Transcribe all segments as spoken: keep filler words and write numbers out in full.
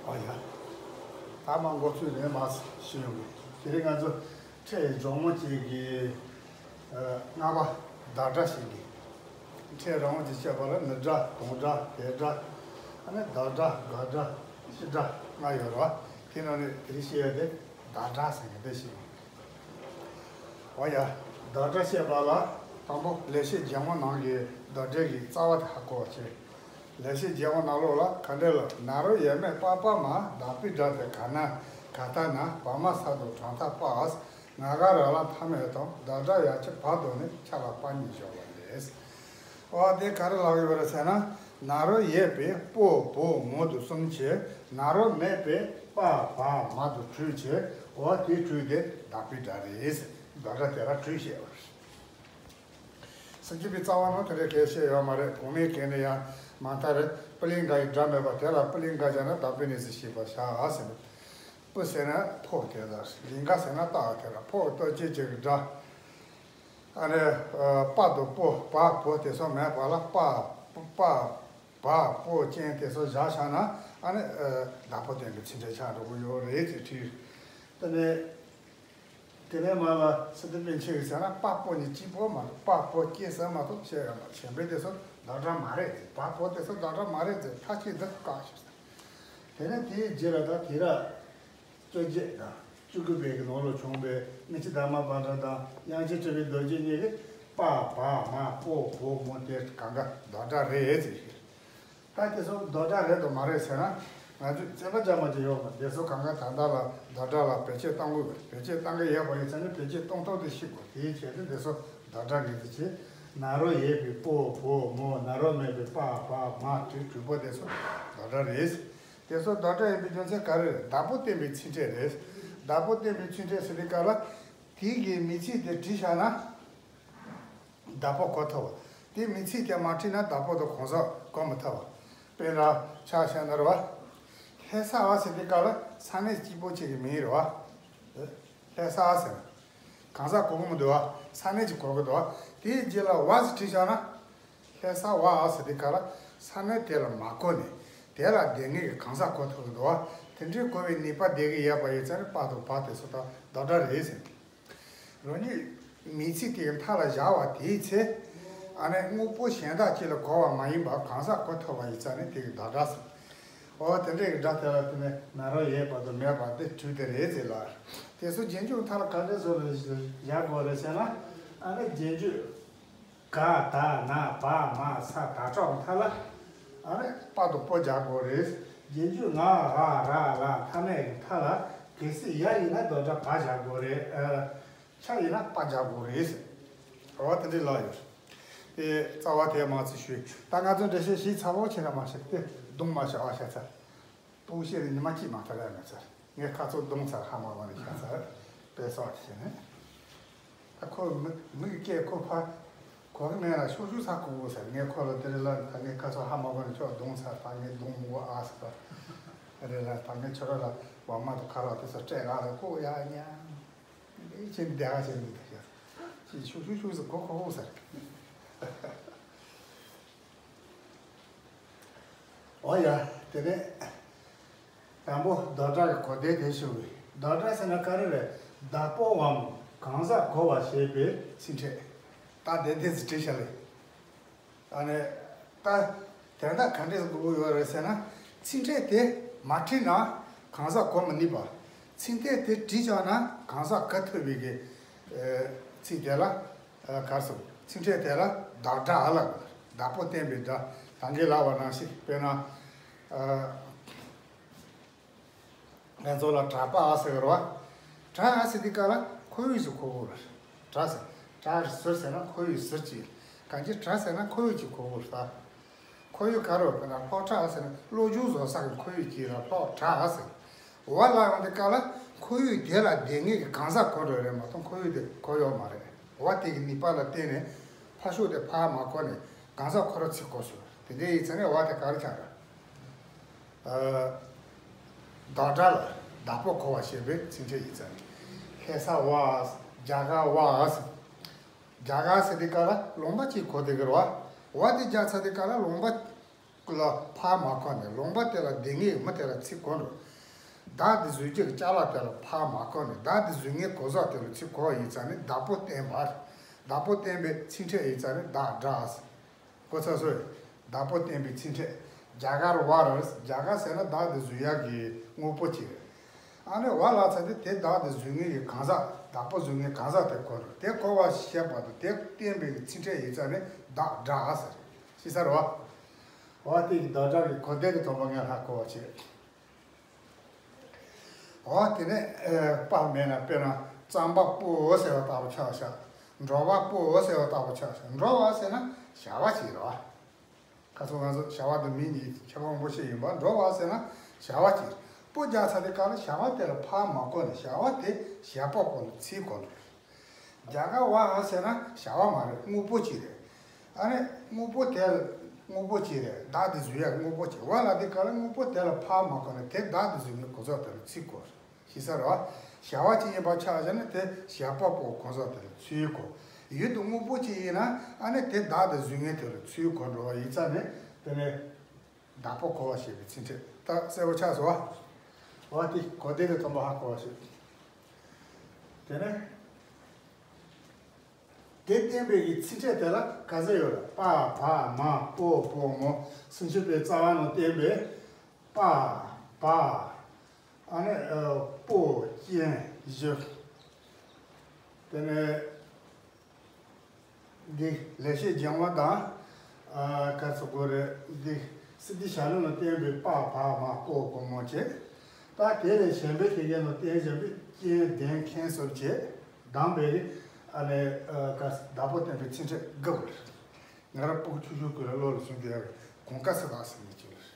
ཨ་ཡ། ད་མ་འགོ་ཚུགས་ནས་མ་ཤེས་ཡོང་གི། དེ་རིང་ང་ཚོ་ཕྲད་སྦྱོར་དངོས་གཅིག་གི་ཨ་ལྔ་པ་བདག་སྒྲ་ཤེས་ཀྱི། ཕྲད་སྦྱོར་དངོས་ཀྱི་བཤད་པ་ལ་ནི་སྒྲ་དང་སྒྲ་དེ་སྒྲ། ཨ་ནི་བདག་སྒྲ་དགག་སྒྲ་སྤྱི་སྒྲ་ལྔ་ཡོད་རེད་བ། དེ་ནང་ནས་དེ་རིང་བཤད་ཡ་དེ་བདག་སྒྲ་ཟེར་མཁན་དེ་ཤེས་ཡོང་གི། འོ་ཡ། བདག་སྒྲ་བཤད་པ་ལ་དང་པོ་ལེགས་བཤད་རྒྱལ་དབང་ནང་གི་བདག་སྒྲའི་གི་རྩ་བ་དེ་ཧ་གོ་བ་བྱེད། ལེགས་བཤད་རྒྱལ་དབང་ནང་ལོགས་ལ་ག་འདྲ་ལ། ན་རོ་ཡས་མས་པ་པ་མ། བདག་པོའི་སྒྲ་དེ་ག་ན་ག་ད་ན། བ་མ་ས་དང་གྲངས་མཐའ་པ། ང་ག་ར་ལ་མཐའ་མེད་དང་། བདག་སྒྲ་ཡ་གྱི་བ་དང་ནི། ཆ་ལ་པ་གཉིས་སྦྱོར་བ་ལས། འོ་དེ་ག་རེ་ལབ་ཡོད་རེད་ཟེར་ན། ན་རོ་ཡས་པས་པོ་བོ་མོ་དང་གསུམ་བྱས། ན་རོ་མེད་པས་པ་བ་མ་དང་དྲུག་བྱས། འོ་དེ་དྲུག་དེ་བདག་པོའི་སྒྲ་རེད། བདག་སྒྲ་དེ་ལ་དྲུག་བཤད་པ་རེད། སྲིད་ཇུས་པའི་རྩ་བ་ནང་དེ་འདྲའི་སྐད་བཤད་ཡོད་མ་རེད། གོང་མའི་སྐད་ནི་ཡང་མ་མཐའ་རེད། པུ་ལིང་ག་ཡི་སྒྲ་མེད་པ་དེ་ལ་པུ་ལིང་ག་བྱས་ན་བདག་པོའི་གནས་ཚུལ་ཤེས་པར་བྱ་ཟེར་ནས། པུ་ཟེར་ན་ཕོ་དེ་ལ། ལིང་ག་ཟེར་ན་རྟགས་དེ་ལ། ཕོ་ལྟོ་ཅེ་ཅེ་གི་སྒྲ། ཨ་ནི་པ་དང་པོ་བ་བོ་དེ་ཚོ་མེད་པ་ལ་པ་པ་བ་པོ་ཅན་དེ་ཚོ་བཞག་བཞག་ན། ཨ་ནི་བདག་པོ་བསྟན་པའི་ཚིག་ཕྲད་ཆགས་འགྲོ་གི་ཡོད་རེད་ཅེས་བྲིས། དེ་ནས། དེ་ནས་མ་ལ་སི་ཏུ་པཎ་ཆེན་གྱིས་ཟེར་ན། པ་པོ་ནི་གཅིག་པོ་མ་གཏོགས་པ་པོ་སྐྱེ་ས་མ་གཏོགས་བཤད་ཡོད་མ་རེད། གཞན་པའི་དེ་ཚོ་བདག་སྒྲ་མ་རེད་ཟེར། བ་པོ་དེ་ཚོ་བདག་སྒྲ་མ་རེད་ཟེར། མཐའ་གཅིག་ཏུ་བཀག་ཞིག་ཟེར། དེ་ནས་དེའི་རྗེས་ལ་ད་དེ་ར་བཅོ་བརྒྱད་དང་བཅུ་དགུ་པའི་གི་ནང་ལ་བྱུང་བའི་མི་ཕྱེད་དྷརྨ་པཎྜི་ཏ་དང་དབྱངས་ཅན་སྤྲུལ་པའི་རྡོ་རྗེ་གཉིས་ཀྱིས་པ་བ་མ་པོ་བོ་མོ་དེ་གང་ག་བདག་སྒྲ་རེད་ཟེར་ཞིག། ད་དེ་ཚོ་བདག་སྒྲ་རེད་དང་མ་རེད་ཟེར་ན། ང་ཚོས་རྩོད་པ་རྒྱག་མ་རྒྱག་ཡོད་མ་རེད། དེ་ཚོ་གང་ག་ད་ལྟ་ལ་བདག་སྒྲ་ལ་བེད་སྤྱོད་གཏང་དགོས་པ་རེད། བེད་སྤྱོད་གཏང་གི་ཡོད་པ་ཡིན་ཙང་ནི་བེད་སྤྱོད་གཏོང་ཐབས་དེ་ཤེས་དགོས། དེའི་ཆེད་དུ་དེ་ཚོ་བདག་སྒྲ་ངེས་ཅན་བྱེད། ན་རོ་ཡས་པའི་པོ་བོ་མོ། ན་རོ་མེད་པའི་པ་བ་མ་དྲུག་དྲུག་པོ་དེ་ཚོ་བདག་སྒྲ་རེད། དེ་ཚོ་བདག་སྒྲ་ཡིན་པའི་རྒྱུ་མཚན་ག་རེ་རེད། བདག་པོ་བསྟན་པའི་ཚིག་ཕྲད་རེད། བདག་པོ་བསྟན་པའི་ཚིག་ཕྲད་ཟེར་དུས་སྐབས་ལ། དེའི་གི་མིང་ཚིག་དེ་བྲིས་བཞག་ན། བདག་པོ་གོ་ཐུབ་པ། དེ་མིང་ཚིག་དེ་མ་བྲིས་ན་བདག་པོ་དང་གང་ཟག་གོ་མི་ཐུབ་པ། དཔེར་ན་ཆ་བཞག་ན་རེད་བ། ལྷ་ས་བ་ཟེར་དུས་སྐབས་ལ་ས་གནས་གཅིག་པོ་གཅིག་གི་མིང་རེད་བ། ལྷ་ས་ཟེར་ན། གང་ཟག་གོ་གི་མི་འདུག་བ། ས་གནས་ཅིག་གོ་གི་འདུག་བ། དེའི་རྗེས་ལ་བ་ཟེར་བྲིས་བཞག་ན། ལྷ་ས་བ་ཟེར་དུས་སྐབས་ལ་ས་གནས་དེ་ལ་མ་གོ་ནས། དེ་ལ་དེ་སྔའི་གི་གང་ཟག་གོ་ཐུབ་ཀྱི་འདུག་བ། དེ་འདྲའི་གོ་བའི་ནུས་པ་ལྡན་གྱི་ཡོད་པ་ཡིན་ཙང་ནི་པ་དང་བ་དེ་ཚོ་ད་བདག་སྒྲ་རེད་ཟེར། རང་ཉིད་མིང་ཚིག་དེའི་མཐའ་ལ་བཞག་པ་དེའི་ཚེ། ཨ་ནི་དངོས་པོ་གཞན་དག་ཅིག་ལ་གོ་བ་མ་ཡིན་པར་གང་ཟག་གོ་ཐུབ་པ་ཡིན་ཙང་ནི་དེ་གི་བདག་སྒྲ་ཟེར། འོ་དེ་འདྲའི་གི་སྒྲ་དེ་ལ་དེ་ནི་ན་རོ་ཡས་པ་དང་མེད་པ་དེ་དྲུག་དེ་རེད་ཟེར་ལ། དེ་ཚོ་རྗེས་འཇུག་མཐའ་ལ་ག་འདྲ་བཟོ་ལ་བཞག་དགོས་རེད་ཟེར་ན། ཨ་ནི་རྗེས་འཇུག་ག་ད་ན་བ་མ་ས་ད་དྲག་མཐའ་ལ། ཨ་ནི་པ་དང་པོ་རྒྱག་དགོས་རེད། རྗེས་འཇུག་ང་ག་ར་ལ་མཐའ་མེད་ཀྱི་མཐའ་ལ། གལ་སྲིད་ཡ་ཡིན་ན་བདག་སྒྲ་བ་རྒྱག་དགོས་རེད། ཨ། ཆ་ཡིན་ན་པ་རྒྱག་དགོས་རེད་ཟེར། འོ་དེ་འདྲའི་ལ་ཡོད། དེ་རྩ་བ་དེ་མ་ཚིག་ཞུས། ད་ང་ཚོ་འགྲེལ་བཤད་ཞིག་ཚ་བོ་ཆེ་ན་མ་ཤེས་ཏེ་གདོང་མ་ཤ་བ་ཤ་ཚ། སྤུ་ཤེས་ནི་ཉི་མ་གཅིག་མ་ཐར་ཡ་མེད་ཚར། ངས་ཁ་ཚོ་གདོང་ཚར་ཧ་མ་གོ་ནས་ཤ་ཚར། དཔེ་སོགས་བྱས་ནས། ད་ཁོ་མི་མི་གི་སྐད་ཁོ་ཕ་གོ་གི་མེད་ལ་ཤུགས་ཤུགས་ཚ་གོ་གོ་ཟེར། ངས་ཁོ་ལ་དེ་རེ་ལ་ད་ངས་ཁ་ཚོ་ཧ་མ་གོ་ནས་ཁྱོད་གདོང་ཚར། ད་ངས་གདོང་མོ་གོ་ཨ་ཟེར། ད་རེ་ལ་ད་ངས་ཁྱོད་ར་ལ་བ་མ་དང་ཁ་ར་དེ་ཚོ་སྤྲད་ལ་ལ་ཁོ་ཡ་ཉ་ངས་ཁྱེད་འདི་ཧ་ཆེ་འདི་ད་ཤ་ཅི་ཤུགས་ཤུགས་ཤུགས་ཟེར་གོ་གོ་གོ་ཟེར། འོ་ཡ། དེ་ནས་དང་པོ་བདག་སྒྲ་གི་གོ་བདེ་དེ་ཞུ་བའི། བདག་སྒྲ་ཟེར་ན་ག་རེ་རེད། བདག་པོའམ་གང་ཟག་གོ་བར་བྱེད་པའི་ཚིག་ཕྲད། ད་དེ་དེ་ཚོ་བྲིས་བཞག་ལེ། ཨ་ནི་ད་དོན་དག་ག་འདྲས་དགོས་ཀྱི་ཡོད་རེད་ཟེར་ན། ཚིག་ཕྲད་དེ་མ་བྲིས་ན་གང་ཟག་གོ་མི་ནུས་པ། ཚིག་ཕྲད་དེ་བྲིས་བཞག་ན་གང་ཟག་གོ་ཐུབ་པའི་གི་ཚིག་དེ་ལ། ཨ། གར་སོང་། ཚིག་ཕྲད་དེ་ལ་བདག་སྒྲ་ལབ་དགོས། བདག་པོ་བསྟན་པའི་སྒྲ། ད་གིན་ལབ་པ་ནང་བཞིན། དཔེར་ན། ཨ། ང་ཚོ་ལ་གྲྭ་པ་ཟེར་གི་རེད་བ། གྲྭ་ཟེར་དུས་སྐབས་ལ་ཁོར་ཡུག་ཅིག་གོ་དགོས་རེད། གྲྭ་ཟེར། གྲྭ་ཟུར་ཟེར་ན་ཁོར་ཡུག་ཟུར་ཅིག་གང་ཅི་གྲྭ་ཟེར་ན་ཁོར་ཡུག་ཅིག་གོ་དགོས་རེད་ད། ཁོར་ཡུག་ག་རེ་རེད་ཟེར་ན། སློབ་གྲྭ་ཟེར་ན་སློབ་སྦྱོང་བཟོ་ས་གི་ཁོར་ཡུག་ཅིག་ལ་སློབ་གྲྭ་ཟེར། འོ་ལབ་ཡོང་དུས་སྐབས་ལ་ཁོར་ཡུག་དེ་ལ་བསྡད་མཁན་གྱི་གང་ཟག་གོ་འགྲོ་རེད་མ་གཏོགས་ཁོར་ཡུག་དེ་གོ་ཡོད་མ་རེད། འོ་དེ་གི་ནུས་པ་ལ་བརྟེན་ནས་ཕར་ཕྱོགས་དེ་ཕར་མ་གོ་ནས་གང་ཟག་ཁོ་རང་ཚིག་གོ་སོང་། དེ་འདྲ་ཡིན་ཙང་ནས་འོ་དེ་ག་རེ་ཆགས་རེད། ཨ། བདག་སྒྲ་ལ་བདག་པོ་གོ་བར་བྱེད་པའི་ཚིག་ཕྲད་ཡིན་ཙང་ནས། ལྷ་ས་བ། རྒྱ་གར་བ། རྒྱ་གར་ཟེར་དུས་སྐབས་ལ་ལུང་པ་གཅིག་གོ་བསྡད་ཀྱི་རེད་བ། འོ་དེ་རྒྱག་ཚར་དུས་སྐབས་ལ་ལུང་པ་ ལ་ཕར་མ་གོ་ནས་ལུང་པ་དེ་ལ་བསྡད་མཁན་མི་དེ་ལ་ཚིག་གོ་འགྲོ། བདག་དེ་བཟོས་རྒྱུ་གི་ཅ་ལག་དེ་ལ་ཕར་མ་གོ་ནས་བདག་དེ་བཟོས་མཁན་གོ་ས་དེ་ལ་ཚིག་གོ་བ་ཡིན་ཙང་ནི་བདག་པོ་བསྟན་པ། བདག་པོ་བསྟན་པའི་ཚིག་ཕྲད་ཡིན་ཙང་ནི་བདག་སྒྲ། གོ་ཚར་སོང་། བདག་པོ་བསྟན་པའི་ཚིག་ཕྲད། རྒྱ་གར་བ་རེད། རྒྱ་གར་ཟེར་ན་བདག་དེ་བཟོས་ཡག་གི་དངོས་པོ་གཅིག་རེད། ཨ་ནི་བ་ལ་ཚ་དེ་དེ་བདག་དེ་བཟོས་མཁན་གྱི་གང་ཟག་བདག་པོ་བཟོས་མཁན་གང་ཟག་དེ་གོ་རེད། དེ་གོ་བ་ཤེས་པ་དང་དེ་བསྟན་པའི་ཚིག་ཕྲད་ཡིན་ཙང་ནི་བདག་སྒྲ་ཟེར། ཤེས་ས་རེད་བ། འོ་དེ་གི་བདག་སྒྲ་གི་གོ་བདེ་གི་དོན་པ་ངས་ཧ་གོ་བ་བྱེད། འོ་དེ་ནས་ཨེ་པ་མེད་ན་དཔེར་ན་རྩམ་པ་པོ་ཟེར་བ་ལྟ་བུ་ཆགས་ཤག་འགྲོ་བ་པོ་ཟེར་བ་ལྟ་བུ་ཆགས་ཤག་འགྲོ་བ་ཟེར་ན་བྱ་བ་ཅིག་རེད་བ། ཁ་སང་ང་ཚོ་བྱ་བ་དང་མི་གཉིས་ཁྱད་པར་མང་པོ་ཞིག་ཡིན་པ། འགྲོ་བ་ཟེར་ན་བྱ་བ་ཅིག་པོ་རྒྱག་ཚར་དུས་སྐབས་ལ་བྱ་བ་དེ་ལ་ཕར་མ་གོ་ནས་བྱ་བ་དེ་བྱེད་པ་པོ་ལ་ཚིག་གོ་འགྲོ། རྒྱ་གར་བ་ཟེར་ན་བྱ་བ་མ་རེད། དངོས་པོ་གཅིག་རེད། ཨ་ནི་དངོས་པོ་དེ་ལ་དངོས་པོ་གཅིག་རེད། བདག་དེ་བཟོས་ཡག་དངོས་པོ་གཅིག་བ་ལ་དེ་ག་ལ་དངོས་པོ་དེ་ལ་ཕར་མ་གོ་ནས་དེ་བདག་དེ་བཟོས་ནས་གོ་ཚོད་དེ་ལ་ཚིག་གོ་ཤེས་ས་རེད་བ། བྱ་བ་གཅིག་ཡིན་པ་ཆགས་བཞག་ན་དེ་བྱེད་པ་པོ་གོ་ཚོད་དེ་ལ་ཚིག་གོ་ཡུལ་དུ་དངོས་པོ་གཅིག་ཡིན་ན་ཨ་ནི་དེ་བདག་དེ་བཟོས་ངེས་དེ་ལ་ཚིག་གོ་འགྲོ་བ་ཡིན་ཙང་ནི་དེ་ནས། བདག་པོ་གོ་བ་ཞེས་པའི་ཚིག་ཕྲད་ད་གསལ་པོ་ཆགས་སོང་བ། འོ་དེ་གོ་བདེ་གི་དོན་པ་ཧ་གོ་བ་ཞིག་དེ་ནས་དེ་བསྟན་པའི་གི་ཚིག་ཕྲད་དེ་ལ་ག་ཚོད་ཡོད་ལ་པ་བ་མ་པོ་པོ་མོ་སུམ་ཅུ་པའི་རྩ་བ་ནང་བསྟན་པའི་པ་བ་ཨ་ནི་པོ་ཅན་བཞི། དེ་ནས། འདི་ལེགས་བཤད་ལྗོན་དབང་དང་། ཨ་ག་ཚོད་དགོས་རེད། འདི་སི་ཏུ་ཞྭ་ལུ་ལ་བསྟན་པའི་པ་བ་མ་པོ་པོ་མོ་བྱས། ད་དེ་ལས་གཞན་པའི་དེ་གའི་ནང་བསྟན་བཞིན་པའི་རྐྱེན་ལྡན་མཁན་སོགས་བྱས་གདམས་པའི་ཨ་ནི་ཨ་ག་བདག་པོ་བསྟན་པའི་ཚིག་ཕྲད་དགུ་པོ་རེད། ང་རང་སྤུ་གུ་ཆུང་ཆུང་སྐབས་ལ་བློ་ལ་ཟིན་དུས་ཡག་གོང་དཀར་ཚེ་དཔག་ཟེར་མཁན་ཅིག་རེད།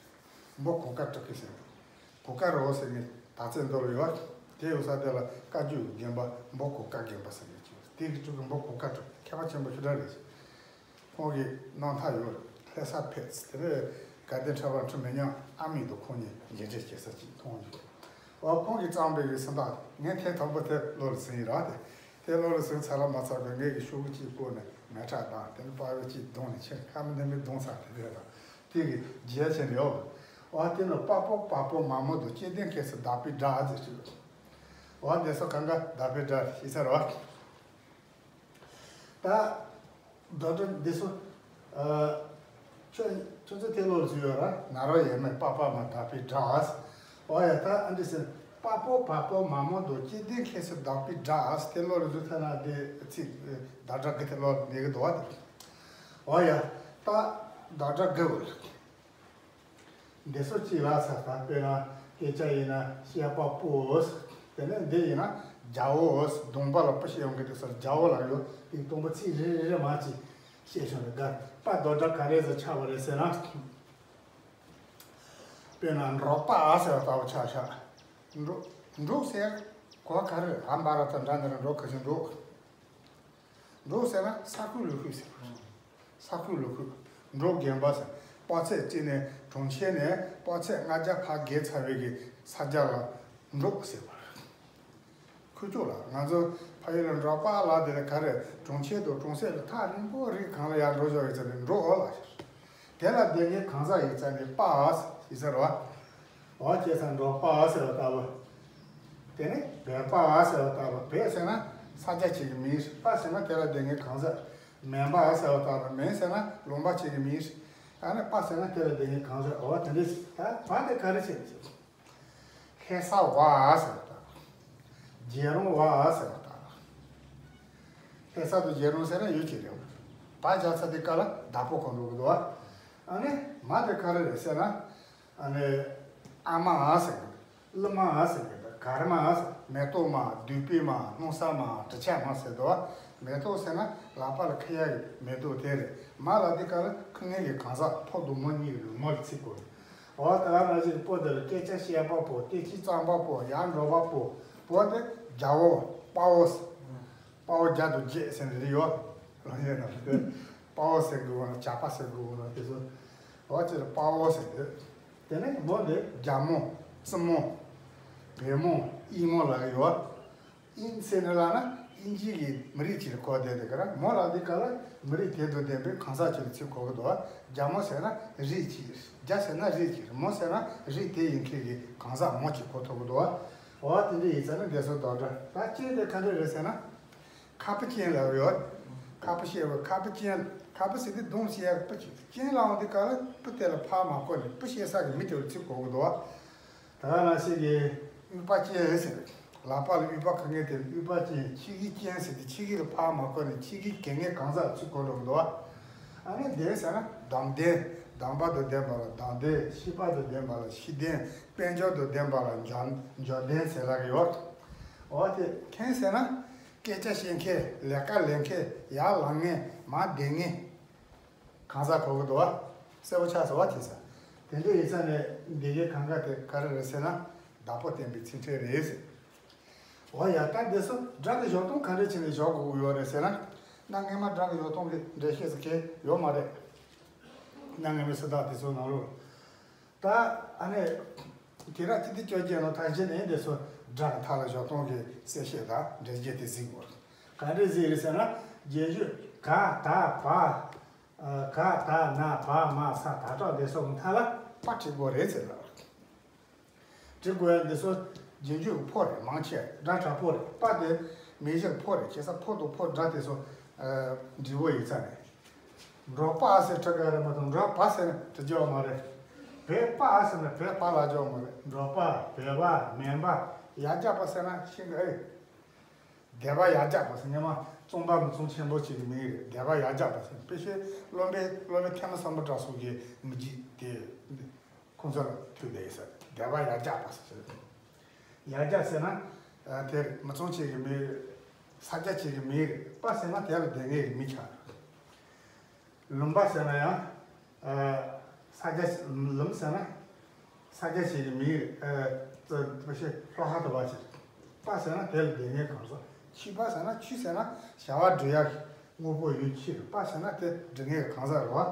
འབོ་གོང་དཀར་སྤྲུལ་སྐུ་ཟེར་མཁན། གོ་དཀར་རོ་ཟེར་མཁན་དག་ཚད་མདོ་ལ་ཡོད། དེ་ཡོད་ས་དེ་ལ་བཀའ་བརྒྱུད་ཀྱི་དགོན་པ་འབོ་གོ་དཀར་དགོན་པ་ཟེར་མཁན་ཅིག་ཡོད། དེ་གི་སྤྲུལ་སྐུ་འབོ་གོ་དཀར་སྤྲུལ་མཁས་པ་ཆེན་པོ་ཞེ་དྲག་རེད། ཁོང་གི་རྣམ་ཐར་ཡོད་རེད། ལྷ་ས་ཕེབས་དེ་ནས་དགའ་ལྡན་ཁྲི་པ་ཁྲི་མི་ཉག་ཨ་མེས་དང་ཁོང་གཉིས་མཇལ་འཕྲད་བྱེད་ས་ཅིག་མཐོང་ཡོད། འོ་ཁོང་གིས་བརྩམས་པའི་གི་སུམ་རྟགས་ངས་ཐེངས་དང་པོ་དེ་བློ་ལ་ཟིན་ཡིན་ར། དེ་དེ་བློ་ལ་ཟིན་ཚར་ལ་མ་ཚར་བའི་ངས་ཀྱི་ཤོག་གུ་གཅིག་བཀོད་ནས་མེ་ཁྲག་བཏང་དེ་ནས་པ་ཝེ་གཅིག་བརྡུངས་ནས་ཁྱེར་ཁ་མི་འདི་མི་བརྡུངས་ཚར་དེ་དེ་དང་། དེ་གི་རྒྱལ་ཆེན་རེད། འོ་དེ་ནི་པ་པོ་བ་པོ་མ་མོ་དང་སྐྱེ་ལྡན་མཁས་སུ་བདག་པོའི་སྒྲ་ཟེར་གྱི་ཡོད། འོ་དེ་ཚོ་གང་ག་བདག་པོའི་སྒྲ་ཞེས་ཟེར་བ། ད་བདག་སྒྲ་འདི་ཚོ་ཨ་ཁྱོད་ཁྱོད་ཚོ་དེ་བློ་ལ་ཟིན་ཡོད་ར། ན་རོ་ཡས་མས་པ་པ་མ་བདག་པོའི་སྒྲ། འོ་ཡ་ད་ཨ་འདི་ཟེར་པ་པོ་བ་པོ་མ་མོ་དང་སྐྱེ་ལྡན་མཁས་སུ་བདག་པོའི་སྒྲ་དེ་བློ་ལ་ཟིན་ཐལ་ན་དེ་ཚིག་བདག་སྒྲ་དགུ་དེ་བློ་ལ་མི་གི་འདུག་བ་དེ། འོ་ཡ། ད་བདག་སྒྲ་དགུ་བོ། འདི་ཚོ་གཅིག་ལ་ཚ་ད་དཔེར་ན་སྐད་ཆ་ཡིན་ན་བཤད་པ་པོ། དེ་ནས་འདི་ཡིན་ན་རྒྱལ་བོ། གདོང་པ་ལ་པོ་ཞིག་ཡོང་གི་དེ་སོར་རྒྱལ་བོ་ལ་ཡོད་དེ་གདོང་པ་ཚིག་རེ་རེ་རེ་མ་གཅིག་བཤད་ཆོག་ནས་དགར་པ་བདག་སྒྲ་ག་རེ་ཟེར་ཆགས་པ་རེད་ཟེར་ན། དཔེར་ན་འབྲོག་པ་ཟེར་བ་ལྟ་བུ་ཆགས་ཆགས། འབྲོག་འབྲོག་ཟེར་གོ་ག་རེ་ཨ་འབའ་ར་དང་འདྲ་འདི་ར་འབྲོག་ག་ཞིག་འབྲོག་འབྲོག་ཟེར་ན་ས་ཁུལ་ལུགས་ཁུལ་ཟེར་བ། ས་ཁུལ་ལུགས་ཁུལ། འབྲོག་དགོན་པ་ཟེར། དཔག་ཚད་གཅིག་ནས་གྲོང་ཁྱེར་ནས་དཔག་ཚད་ལྔ་བརྒྱ་ཕར་བརྒལ་ཚར་བའི་གི་ས་ཆ་ལ་འབྲོག་ཟེར་བ་རེད། ཁུལ་ཕྱོགས་ལ་ང་ཚོ་ཕ་ཡུལ་ལ་འབྲོག་པ་ལ་དེ་ལ་ག་རེ་གྲོང་ཁྱེར་དང་གྲོང་གསེབ་ལ་ཐག་རིང་པོ་རིགས་གང་ལ་ཡར་འགྲོ་ཆོག་ཡོད་ཚད་ནས་འབྲོག་ལ་ཟེར། དེ་ལ་བསྡད་མཁན་གང་ཟག་ཡིན་ཙང་ནི་པ་ཡིན་ཟེར་བ། འོ་བྱས་ཙང་འབྲོག་པ་ཟེར་བ་ལྟ་བུ། དེ་ནས་བོད་པ་ཟེར་བ་ལྟ་བུ། བོད་ཟེར་ན་ས་ཆ་གཅིག་གི་མིང་རེད། པ་ཟེར་ན་དེ་ལ་བསྡད་མཁན་གང་ཟག་མོན་པ་ཟེར་བ་ལྟ་བུ། མོན་ཟེར་ན་ལུང་པ་གཅིག་གི་མིང་རེད། ཨ་ནི་པ་ཟེར་ན་དེ་ལ་བསྡད་མཁན་གང་ཟག་འོ་དེ་འདྲས་ད་བ་དེ་ག་རེ་བྱས་ནས་ཟེར། ལྷ་ས་བ་ཟེར་བ་ལྟ་བུ། རྒྱལ་རོང་བ་ཟེར་བ་ལྟ་བུ། ལྷ་ས་དང་རྒྱལ་རོང་ཟེར་ན་ཡུལ་གཅིག་རེད། བ་བརྒྱབ་ཚར་དུས་སྐབས་ལ་བདག་པོ་གང་འགྲོ་གི་འདུག་བ། ཨ་ནི་མ་དེ་ག་རེ་རེད་ཟེར་ན། ཨ་ནི་ཨ་མ་ཟེར་གི་འདུག་གླུ་མ་ཟེར་གི་འདུག་གར་མ་ཟེར། མེ་ཏོག་མ། བདུག་སྤོས་མ། སྣང་ས་མ། དྲི་ཆབ་མ་ཟེར་འདུག་བ། མེ་ཏོག་ཟེར་ན་ལག་པ་ལ་འཁྱེར་ཡག་གི་མེ་ཏོག་དེ་རེད། མ་ལ་དེ་ག་ལ་ཁུ་ངན་གྱི་གང་ཟག་ཕོ་དང་མོ་གཉིས་ཀྱི་མོ་ལ་ཚིག་གོ། འོ་ད་ག་ནང་བཞིན་པོ་དེ་ལ་སྐད་ཆ་བཤད་པ་པོ། སྐད་ཆ་རྩོམ་པ་པོ། ཡར་འགྲོ་བ་པོ། པོ་དེ་རྒྱལ་བོ་དཔའ་བོ། དཔའ་བོ་བརྒྱ་དང་བརྒྱད་ཟེར་ནས་རེད་ཡོད། རང་ཡོད་ན་དེ་དཔའ་བོ་ཟེར་དགོས་ན་ཇག་པ་ཟེར་དགོས་ན་དེ་ཚོ། འོ་ཅེ་ལ་དཔའ་བོ་ཟེར་དེ། དེ་ནས་མོ་དེ་རྒྱལ་མོ། བཙུན་མོ། བལ་མོ། ཨིན་མོ་ལ་ཡོད། ཨིན་ཟེར་ནས་ལབ་ན་ཨིན་ཇི་གི་མི་རིགས་ཅིག་ལ་གོ་བསྡད་འདུག་ག་ར། མོ་ལབ་དུས་སྐབས་ལ་མི་རིགས་དེ་དང་ལྡན་པའི་གང་ཟག་ཅིག་ལ་ཚུར་གོ་གི་འདུག་བ། རྒྱ་མོ་ཟེར་ན་རིགས་ཅིག་རྒྱ་ཟེར་ན་རིགས་ཅིག་མོ་ཟེར་ན་རིགས་དེ་ཡིན་མཁན་གྱི་གང་ཟག་མོ་ཅིག་གོ་ཐུབ་ཀྱི་འདུག་བ། འོ་དེ་འདྲ་ཡིན་ཙང་ན་འདི་ཚོ་དོགས་འདྲ། ད་སྤྱིར་དེ་ག་འདྲ་རེད་ཟེར་ན། ཁ་པ་ཅན་ལབ་ཡོད། ཁ་པ་ཤེས་བ། ཁ་པ་ཅན། ཁ་པ་ཟེར་དུས་གདོང་ཞེས་ཡག་པོ་ཅིག་ཅན་ལབ་འོང་དུས་སྐབས་ལ་པ་དེ་ལ་ཕར་མ་བཀོད་ནས་པ་ཤེས་ས་གི་མི་དེ་ལ་ཚུར་གོ་གི་འདུག་བ། ད་ག་ནང་བཞིན་གྱི་དབུས་པ་ཅན་ཟེར། ལག་པ་ལ་དབུས་པ་ག་ངེས་དེ་ལ་དབུས་པ་ཅན། ཕྱི་གི་ཅན་ཟེར་དུས་ཕྱི་གི་ལ་ཕར་མ་བཀོད་ནས་ཕྱི་གི་ག་ངེས་གང་ཟག་ལ་ཚུར་གོ་ལབ་འདུག་བ། ཨ་ནི་ལྡན་ཟེར་ན་དང་ལྡན། དང་པོ་དང་ལྡན་པ་ལ་དང་ལྡན། བཞི་པ་དང་ལྡན་པ་ལ་བཞི་ལྡན། དཔལ་འབྱོར་དང་ལྡན་པ་ལ་འབྱོར་འབྱོར་ལྡན་ཟེར་ལབ་ཀྱི་ཡོད། འོ་དེ་མཁན་ཟེར་ན། སྐད་ཆ་བཤད་མཁན། ལས་ཀ་ལས་མཁན། ཡར་ལངས་མཁན། མར་བསྡད་མཁན། གང་ཟག་གོ་གི་འདུག་བ། གསལ་པོ་ཆགས་སོང་བ། དེ་ས་དེ་འདྲ་ཡིན་ཙང་ནས་འདི་གའི་གང་ག་དེ་ག་རེ་རེད་ཟེར་ན། བདག་པོ་བསྟན་པའི་ཚིག་ཕྲད་རེད་ཟེར། འོ་ཡ། ད་འདི་ཚོ་སྒྲ་གི་སྦྱོར་སྟངས་ག་འདྲ་བྱས་ནས་སྦྱོར་དགོས་ཀྱི་ཡོད་རེད་ཟེར་ན། གནའ་སྔ་མ་སྒྲ་གི་སྦྱོར་སྟངས་ཀྱི་འགྲེལ་བཤད་ཟེར་མཁན་ཡོད་མ་རེད། གནའ་སྔ་མའི་གསེར་རྟ་དེ་ཚོའི་ནང་ལོགས། ད་ཨ་ནི་དེ་ར་ཅི་ཏི་བཅོ་བརྒྱད་ནང་ཐང་ཆེན་ནས་འདི་ཚོ་སྒྲ་གི་མཐའ་ལ་སྦྱོར་སྟངས་ཀྱི་གསལ་བཤད་དང་འགྲེལ་བརྗོད་དེ་གཟིགས་དགོས། ག་འདྲ་གཟིགས་རེད་ཟེར་ན། རྗེས་འཇུག་ག་ད་བ། ག་ད་ན་བ་མ་ས་ད་དྲག་འདི་ཚོ་གི་མཐའ་ལ་པ་བྲིས་དགོས་རེད་ཟེར་ལ། བྲིས་དགོས་ཡ་འདི་ཚོ་རྗེས་འཇུག་གི་ཕོ་རེད། མང་ཆེ་སྒྲ་དྲག་པོ་རེད། པ་དེ་མིང་གཞི་གི་ཕོ་རེད། བྱས་ཙང་ཕོ་དང་ཕོ་སྒྲ་དེ་ཚོ་འབྲས་བུ་ཡིན་ཙང་རེད། འབྲོག་པ་ཟེར་བྲི་ག་རེད་མ་གཏོགས་འབྲོག་པ་ཟེར་ནས་བྲི་རྒྱུ་མ་རེད། བོད་པ་ཟེར་ནས་བོད་པ་ལབ་རྒྱུ་མ་རེད། འབྲོག་པ། བོད་པ། མོན་པ། ཡར་རྒྱག་པ་ཟེར་ན་ཤིང་གི་ཨེ། སྡེ་པ་ཡར་རྒྱག་པ་ཟེར། སྔོན་མ་གཙང་པ་མི་ཚང་ཆེན་པོ་ཅིག་གི་མིང་རེད། སྡེ་པ་ཡར་རྒྱག་པ་ཟེར། དཔེ་ཆའི་སློབ་དཔོན་སློབ་དཔོན་ཐོན་མི་སམ་བྷོ་ཊ་སོགས་ཀྱི་མི་རྒྱུད་དེ་ཁོང་ཚོ་ལ་ཐུག་བསྡད་ཡོད་ས་རེད། སྡེ་པ་ཡར་རྒྱག་པ་ཟེར། ཡར་རྒྱག་ཟེར་ན་དེ་མི་ཚང་ཅིག་གི་མིང་རེད། ས་རྒྱ་ཅིག་གི་མིང་རེད། པ་ཟེར་ན་དེ་ལ་སྡོད་མཁན་གྱི་མི་ཆགས། ལུང་པ་ཟེར་ན་ཡང་། ཨ། ས་རྒྱ། ལུང་ཟེར་ན། ས་རྒྱ་ཞིག་གི་མིང་རེད། ཨ། ཙི་ཙི་ཤི་ལྷོ་ཁ་དུ་བ་ཞིག་པ་ཟེར་ན་དེ་ལ་སྡོད་མཁན་གང་ཟག་ཆུ་པ་ཟེར་ན། ཆུ་ཟེར་ན་བྱ་བ་སྒྲུབ་ཡག་གི་དངོས་པོ་ཡོད་ཆུ་རེད། པ་ཟེར་ན་དེ་སྒྲུབ་མཁན་གྱི་གང་ཟག་རེད་བ།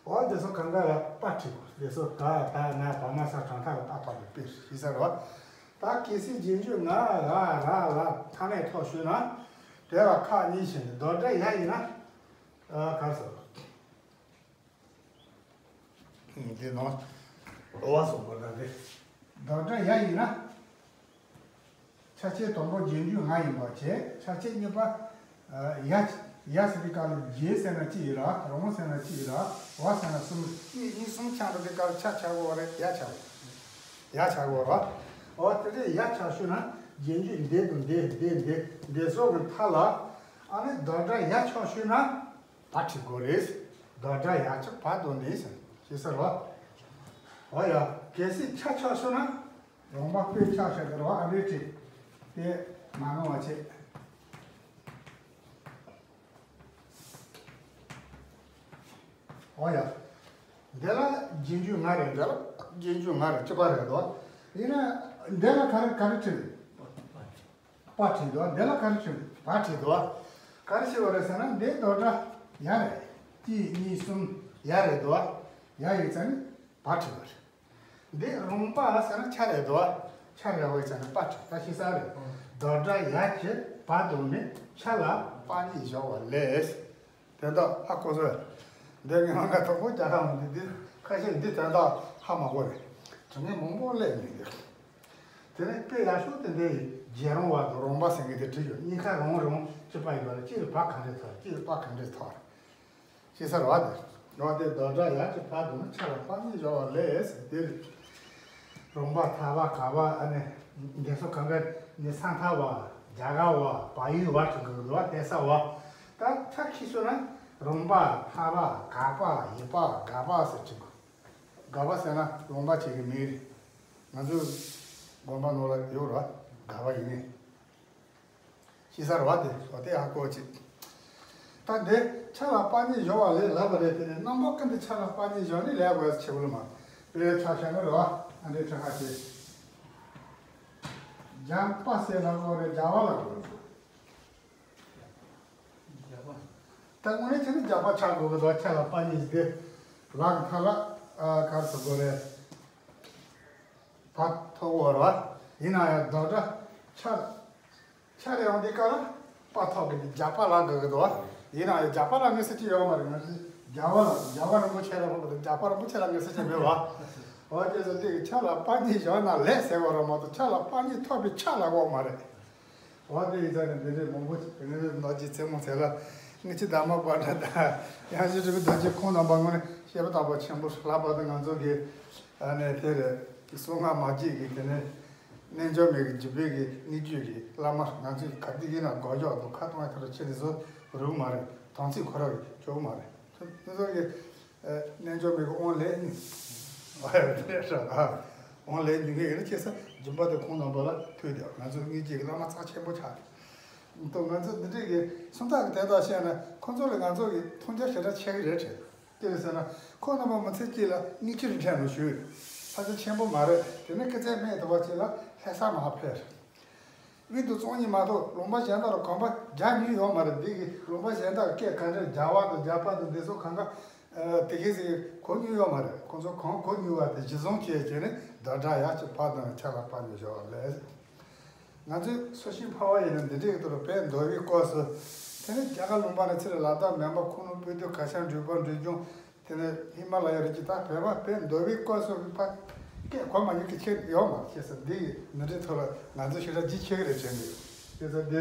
འོ་དེ་ཚོ་གང་ག་ལ་པ་བྲིས་དགོས། དེ་ཚོ་ག་ད་ན་བ་མ་ས་གྲངས་ཐག་ལ་པ་བཏགས་པའི་དཔེ་ཞིག་ཟེར་བ། ད་གལ་སྲིད་རྗེས་འཇུག་ང་ག་ར་ལ་མཐའ་མེད་ཐོག་ཞུས་ན། དེ་ལ་ཁག་གཉིས་ཤིག་འདུག་བདག་སྒྲ་ཡ་ཡིན་ན། ཨ། ག་རེ་ཟེར། འདི་ནང་ལོ་བ་སོགས་པ་ལ་རེད། བདག་སྒྲ་ཡ་ཡིན་ན། ཆ་ཤས་དང་པོ་རྗེས་འཇུག་ང་ཡིན་པ་བྱས། ཆ་ཤས་གཉིས་པ། ཨ། ཡ། ཡ་ཟེར་དུས་སྐབས་ལ་རྗེས་ཟེར་ན་གཅིག་ར། རང་ཟེར་ན་གཅིག་ར། བ་ཟེར་ན་གསུམ། གཉིས་གཉིས་གསུམ་ཆགས་འགྲོ་དུས་སྐབས་ལ་ཆ་ཆགས་དགོས་པ་རེད། ཡ་ཆགས། ཡ་ཆགས་དགོས་ར། འོ་དེ་འདྲའི་ཡ་ཆགས་ཤུལ་ན་རྗེས་འཇུག་འདི་དང་འདི་འདི་འདི་འདི་སོགས་ཀྱི་མཐའ་ལ། ཨ་ནི་བདག་སྒྲ་ཡ་ཆགས་ཤུལ་ན། བ་བྲིས་དགོས་རེད། བདག་སྒྲ་ཡ་ཆགས་བ་དང་ནི་ཟེར། ཞེས་ཟེར་བ། འོ་ཡ། གལ་སྲིད་ཆ་ཆགས་སོང་ན། རོང་པ་དཔེ་ཆ་ཆགས་ཟེར་བ་ཨ་འདྲས་བྲིས། དེ་མ་ནོར་བ་བྱེད། འོ་ཡ། འདི་ལ་རྗེས་འཇུག་ང་རེད། འདི་ལ་རྗེས་འཇུག་ང་རེད། གཅིག་པ་རེད་དོ། ཡིན་ན་འདི་ལ་ག་རེ་ག་རེ་བྲིས་རེད། པ་བྲིས་འདུག་འདི་ལ་ག་རེ་བྲིས། བ་བྲིས་འདུག་ག་རེ་བྱས་པ་རེད་ཟེར་ན། འདི་བདག་སྒྲ་ཡ་རེད། གཅིག་གཉིས་གསུམ་ཡ་རེད་འདུག་ཡ་ཡིན་ཙང་ནི་བ་བྲིས་པ་རེད། འདི་རོང་པ་ཟེར་ན་ཆ་རེད་འདུག་ཆ་རེད་བ་ཡིན་ཙང་ནི་པ་བྲིས། ད་ཤེས་ས་རེད། བདག་སྒྲ་ཡ་གི་བ་དང་ནི་ཆ་ལ་པ་གཉིས་སྦྱོར་བ་ལས། དོན་དག་ཧ་གོ་སོང་། འདི་ངས་མ་ག་དང་པོ་རྒྱ་གར་མི་འདི་འདི་ཁ་ཤས་འདི་དོན་དག་ཧ་མ་གོ་རེད། དྲི་ངན་མང་པོ་སླེབས་ནས་འདི། དེ་ནས་དཔེ་ཡག་ཤོས་དེ་འདི་རྗེ་རོང་བ་དང་རོང་པ་ཟེར་མཁན་དེ་བྲིས་ཡོད། གཉིས་ཀ་རོང་རོང་གཅིག་པ་ཡིན་པ་ལ་གཅིག་ལ་བ་ག་འདྲས་ཐོགས། གཅིག་ལ་བ་ག་འདྲས་ཐོགས། ཅེས་ཟེར་བ་དེ། རོང་དེ་བདག་སྒྲ་ཡ་གི་བ་དང་ཆ་ལ་པ་གཉིས་སྦྱོར་བ་ལས་ཟེར་དེ་རེད། རོང་པ་ཐ་བ་ག་བ་ཨ་ནི་འདི་ཚོ་གང་ག་ནི་ས་མཐའ་བ་རྒྱ་གར་བ་བལ་ཡུལ་བ་དྲུག་གི་རུ་བ་དེ་ས་བ། ད་ཆ་ཁྱི་ཤོད་ན་རོང་པ་ཐ་བ་ག་པ་ཡི་པ་ག་བ་ཟེར་གྱི། ག་བ་ཟེར་ན་རོང་པ་ཅིག་གི་མིང་རེད། ང་ཚོའི་དགོན་པ་ནང་ལ་ཡོད་ར། ག་བ་ཡིན་ནི། ཤེས་ས་རེད་བ། དེ་ལོ་དེ་ཧ་གོ་ཅིག་ད་འདི་ཆ་ལ་པ་གཉིས་སྦྱོར་བ་ལས་ལབ་པ་རེད། དེ་ནས་རྣམ་པ་ཀུན་ཏུ་ཆ་ལ་པ་གཉིས་སྦྱོར་ནས་ལས་དགོས་ཆེ་བོ་ལ་མ་དཔེ་ཆ་བཞག་ནི་རེད་བ། ཨ་འདྲའི་ཁྲ་ཁ་ཆེ། རྒྱ་པ་ཟེར་ལབ་དགོས་རེད། རྒྱ་བ་ལབ་དགོས་རེད། ད་དངོས་གནས་བྱས་ན་རྒྱ་པ་ཆགས་དགོས་ཀྱི་འདུག་ཆ་ལ་པ་གཉིས་དེ་ལ་གི་མཐའ་ལ་ཨ་ག་རེ་ཟེར་དགོས་རེད། བ་ཐོགས་དགོས་རེད་བ། ཡིན་ན་ཡང་བདག་སྒྲ་ཆ་ལ། ཆ་རེ་ཡོང་དུས་སྐབས་ལ་པ་ཐོག་གི་རྒྱགས་པ་ལ་དགོས་ཀྱི་འདུག་བ། ཡིན་ནའང་རྒྱགས་པ་ལ་ངེས་ཟེར་གྱི་ཡོད་མ་རེད། ང་ཚོས་རྒྱལ་བ་ལ་རྒྱལ་བ་རིན་པོ་ཆེ་ལ་ཕོག་པ་དང་རྒྱགས་པ་རིན་པོ་ཆེ་ལ་ངེས་ཟེར་གྱི་མེད་བ། འོ་དེ་ཚོ་དེ་གི་ཆ་ལ་པ་གཉིས་བཞག་ན་ལེགས་ཟེར་བ་རེད་མ་གཏོགས་ཆ་ལ་པ་གཉིས་ཐོག་པའི་ཆ་ལ་འོག་མ་རེད། འོ་དེ་ཡིན་ཙང་ནི་འདི་འདྲའི་མང་པོ་ཞིག་ངེས་ཟེར་ནོར་གྱི་རྩེད་མོ་ཟེར་ལ་ངེས་ཅི་ད་མ་པ་འདྲ་དང་ཡང་ཞིག་རིག་པའི་རྡོ་རྗེ་ཁོང་རྣམ་པ་ངོ་ནས་བཤད་པ་དང་པོ་ཆེན་པོ་ལྷག་པར་དུ་ང་ཚོ་གི་ཨ་ནི་དེ་རེད། གསང་སྔགས་མ་བརྗེད་ཀྱི་དེ་ནས་རྣལ་འབྱོར་མའི་གི་རྒྱུད་པའི་གི་སྙིང་བཅུད་ཀྱི་བླ་མ་ང་ཚོས་ག་དུས་ཡིན་ན་སྒོ་ཕྱོགས་དང་ཁ་གཏོང་བའི་ཐོག་ལ་ཆེ་དེ་ཚོ་རུང་མ་རེད། དམ་ཚིག་ཁོ་རང་གི་ཆོག་མ་རེད། དེ་ཚོ་གི་རྣལ་འབྱོར་མའི་གི་དབང་ལས་ནི་དེ་རེད། དབང་ལས་ཉུང་གི་ཡིན་ན་ཁྱེད་ས་སྦྱིན་པ་དེ་ཁོང་རྣམ་པ་ལ་ཕུལ་དེ་ང་ཚོ་སྙིང་རྗེ་གི་བླ་མ་རྩ་ཆེན་པོ་ཆགས་རེད། ད་ང་ཚོ་འདི་འདྲའི་གི་སུམ་རྟགས་ཀྱི་དོན་དག་བཤད་ན་ཁོང་ཚོ་ལ་ང་ཚོ་གི་མཐོང་རྒྱ་ཞེ་དྲག་ཆེ་གི་རེད་དྲན། དེ་རེད་ཟེར་ན་ཁོང་རྣམ་པ་མི་ཚེ་གཅིག་ལ་སྙིང་རྗེ་རིན་ཕྲན་རུ་ཞུས། ས་ཆ་ཆེན་པོ་མ་རེད། དེ་ནས་སྐུ་ཚེ་སྨད་དུ་བ་གཅིག་ལ་ལྷ་ས་མར་ཕེབས། དབུས་དུ་བཙོང་ཉིན་མ་གཏོགས་ལུང་པ་གཞན་དག་ལ་གོམ་པ་རྒྱག་མྱོང་ཡོད་མ་རེད། འདི་གི་ལུང་པ་གཞན་དག་སྐད་ག་འདྲ་རྒྱག་པ་དང་རྒྱག་པ་དང་འདི་ཚོ་གང་ག་དེ་གས་ཟིག་གོ་མྱོང་ཡོད་མ་རེད། ཁོང་ཚོ་གང་གོ་མྱོང་བ་དེ་གཞི་བཟུང་བྱས་བྱས་ནས་བདག་སྒྲ་ཡག་ཅིག་ཕར་དང་ཆ་ལ་ཕར་ཉོ་བཞག་པ་ལས། ང་ཚོའི་སོ་ཤིང་ཕ་བ་ཡིན་ན་འདི་འདྲའི་དུ་རུ་བས་འདོད་པའི་སྐབས་སུ། དེ་ནས་རྒྱ་གར་ལུང་པ་ནས་ཚུར་ལ་དྭགས་མོན་པ་ཁུ་ནུ་སྤོས་སྡོད་གར་ཤང་འབྲུག་པ་འབྲུག་ལྗོངས། དེ་ནས་ཧི་མ་ལ་ཡ་རི་ཀྱི་ད་བོད་པ་བས་འདོད་པའི་སྐབས་སུ་ཕ་སྐད་གོ་མ་ཉན་གི་ཁྱེད་ཡོད་མ་ཁྱེད་ས་འདི་ཡི་འདི་འདྲའི་ཐོག་ལ་ང་ཚོ་ཞེ་དྲག་ལྗིད་ཆེ་གི་རེད་དྲན་གི་ཡོད། དེ་ཚོ་འདི་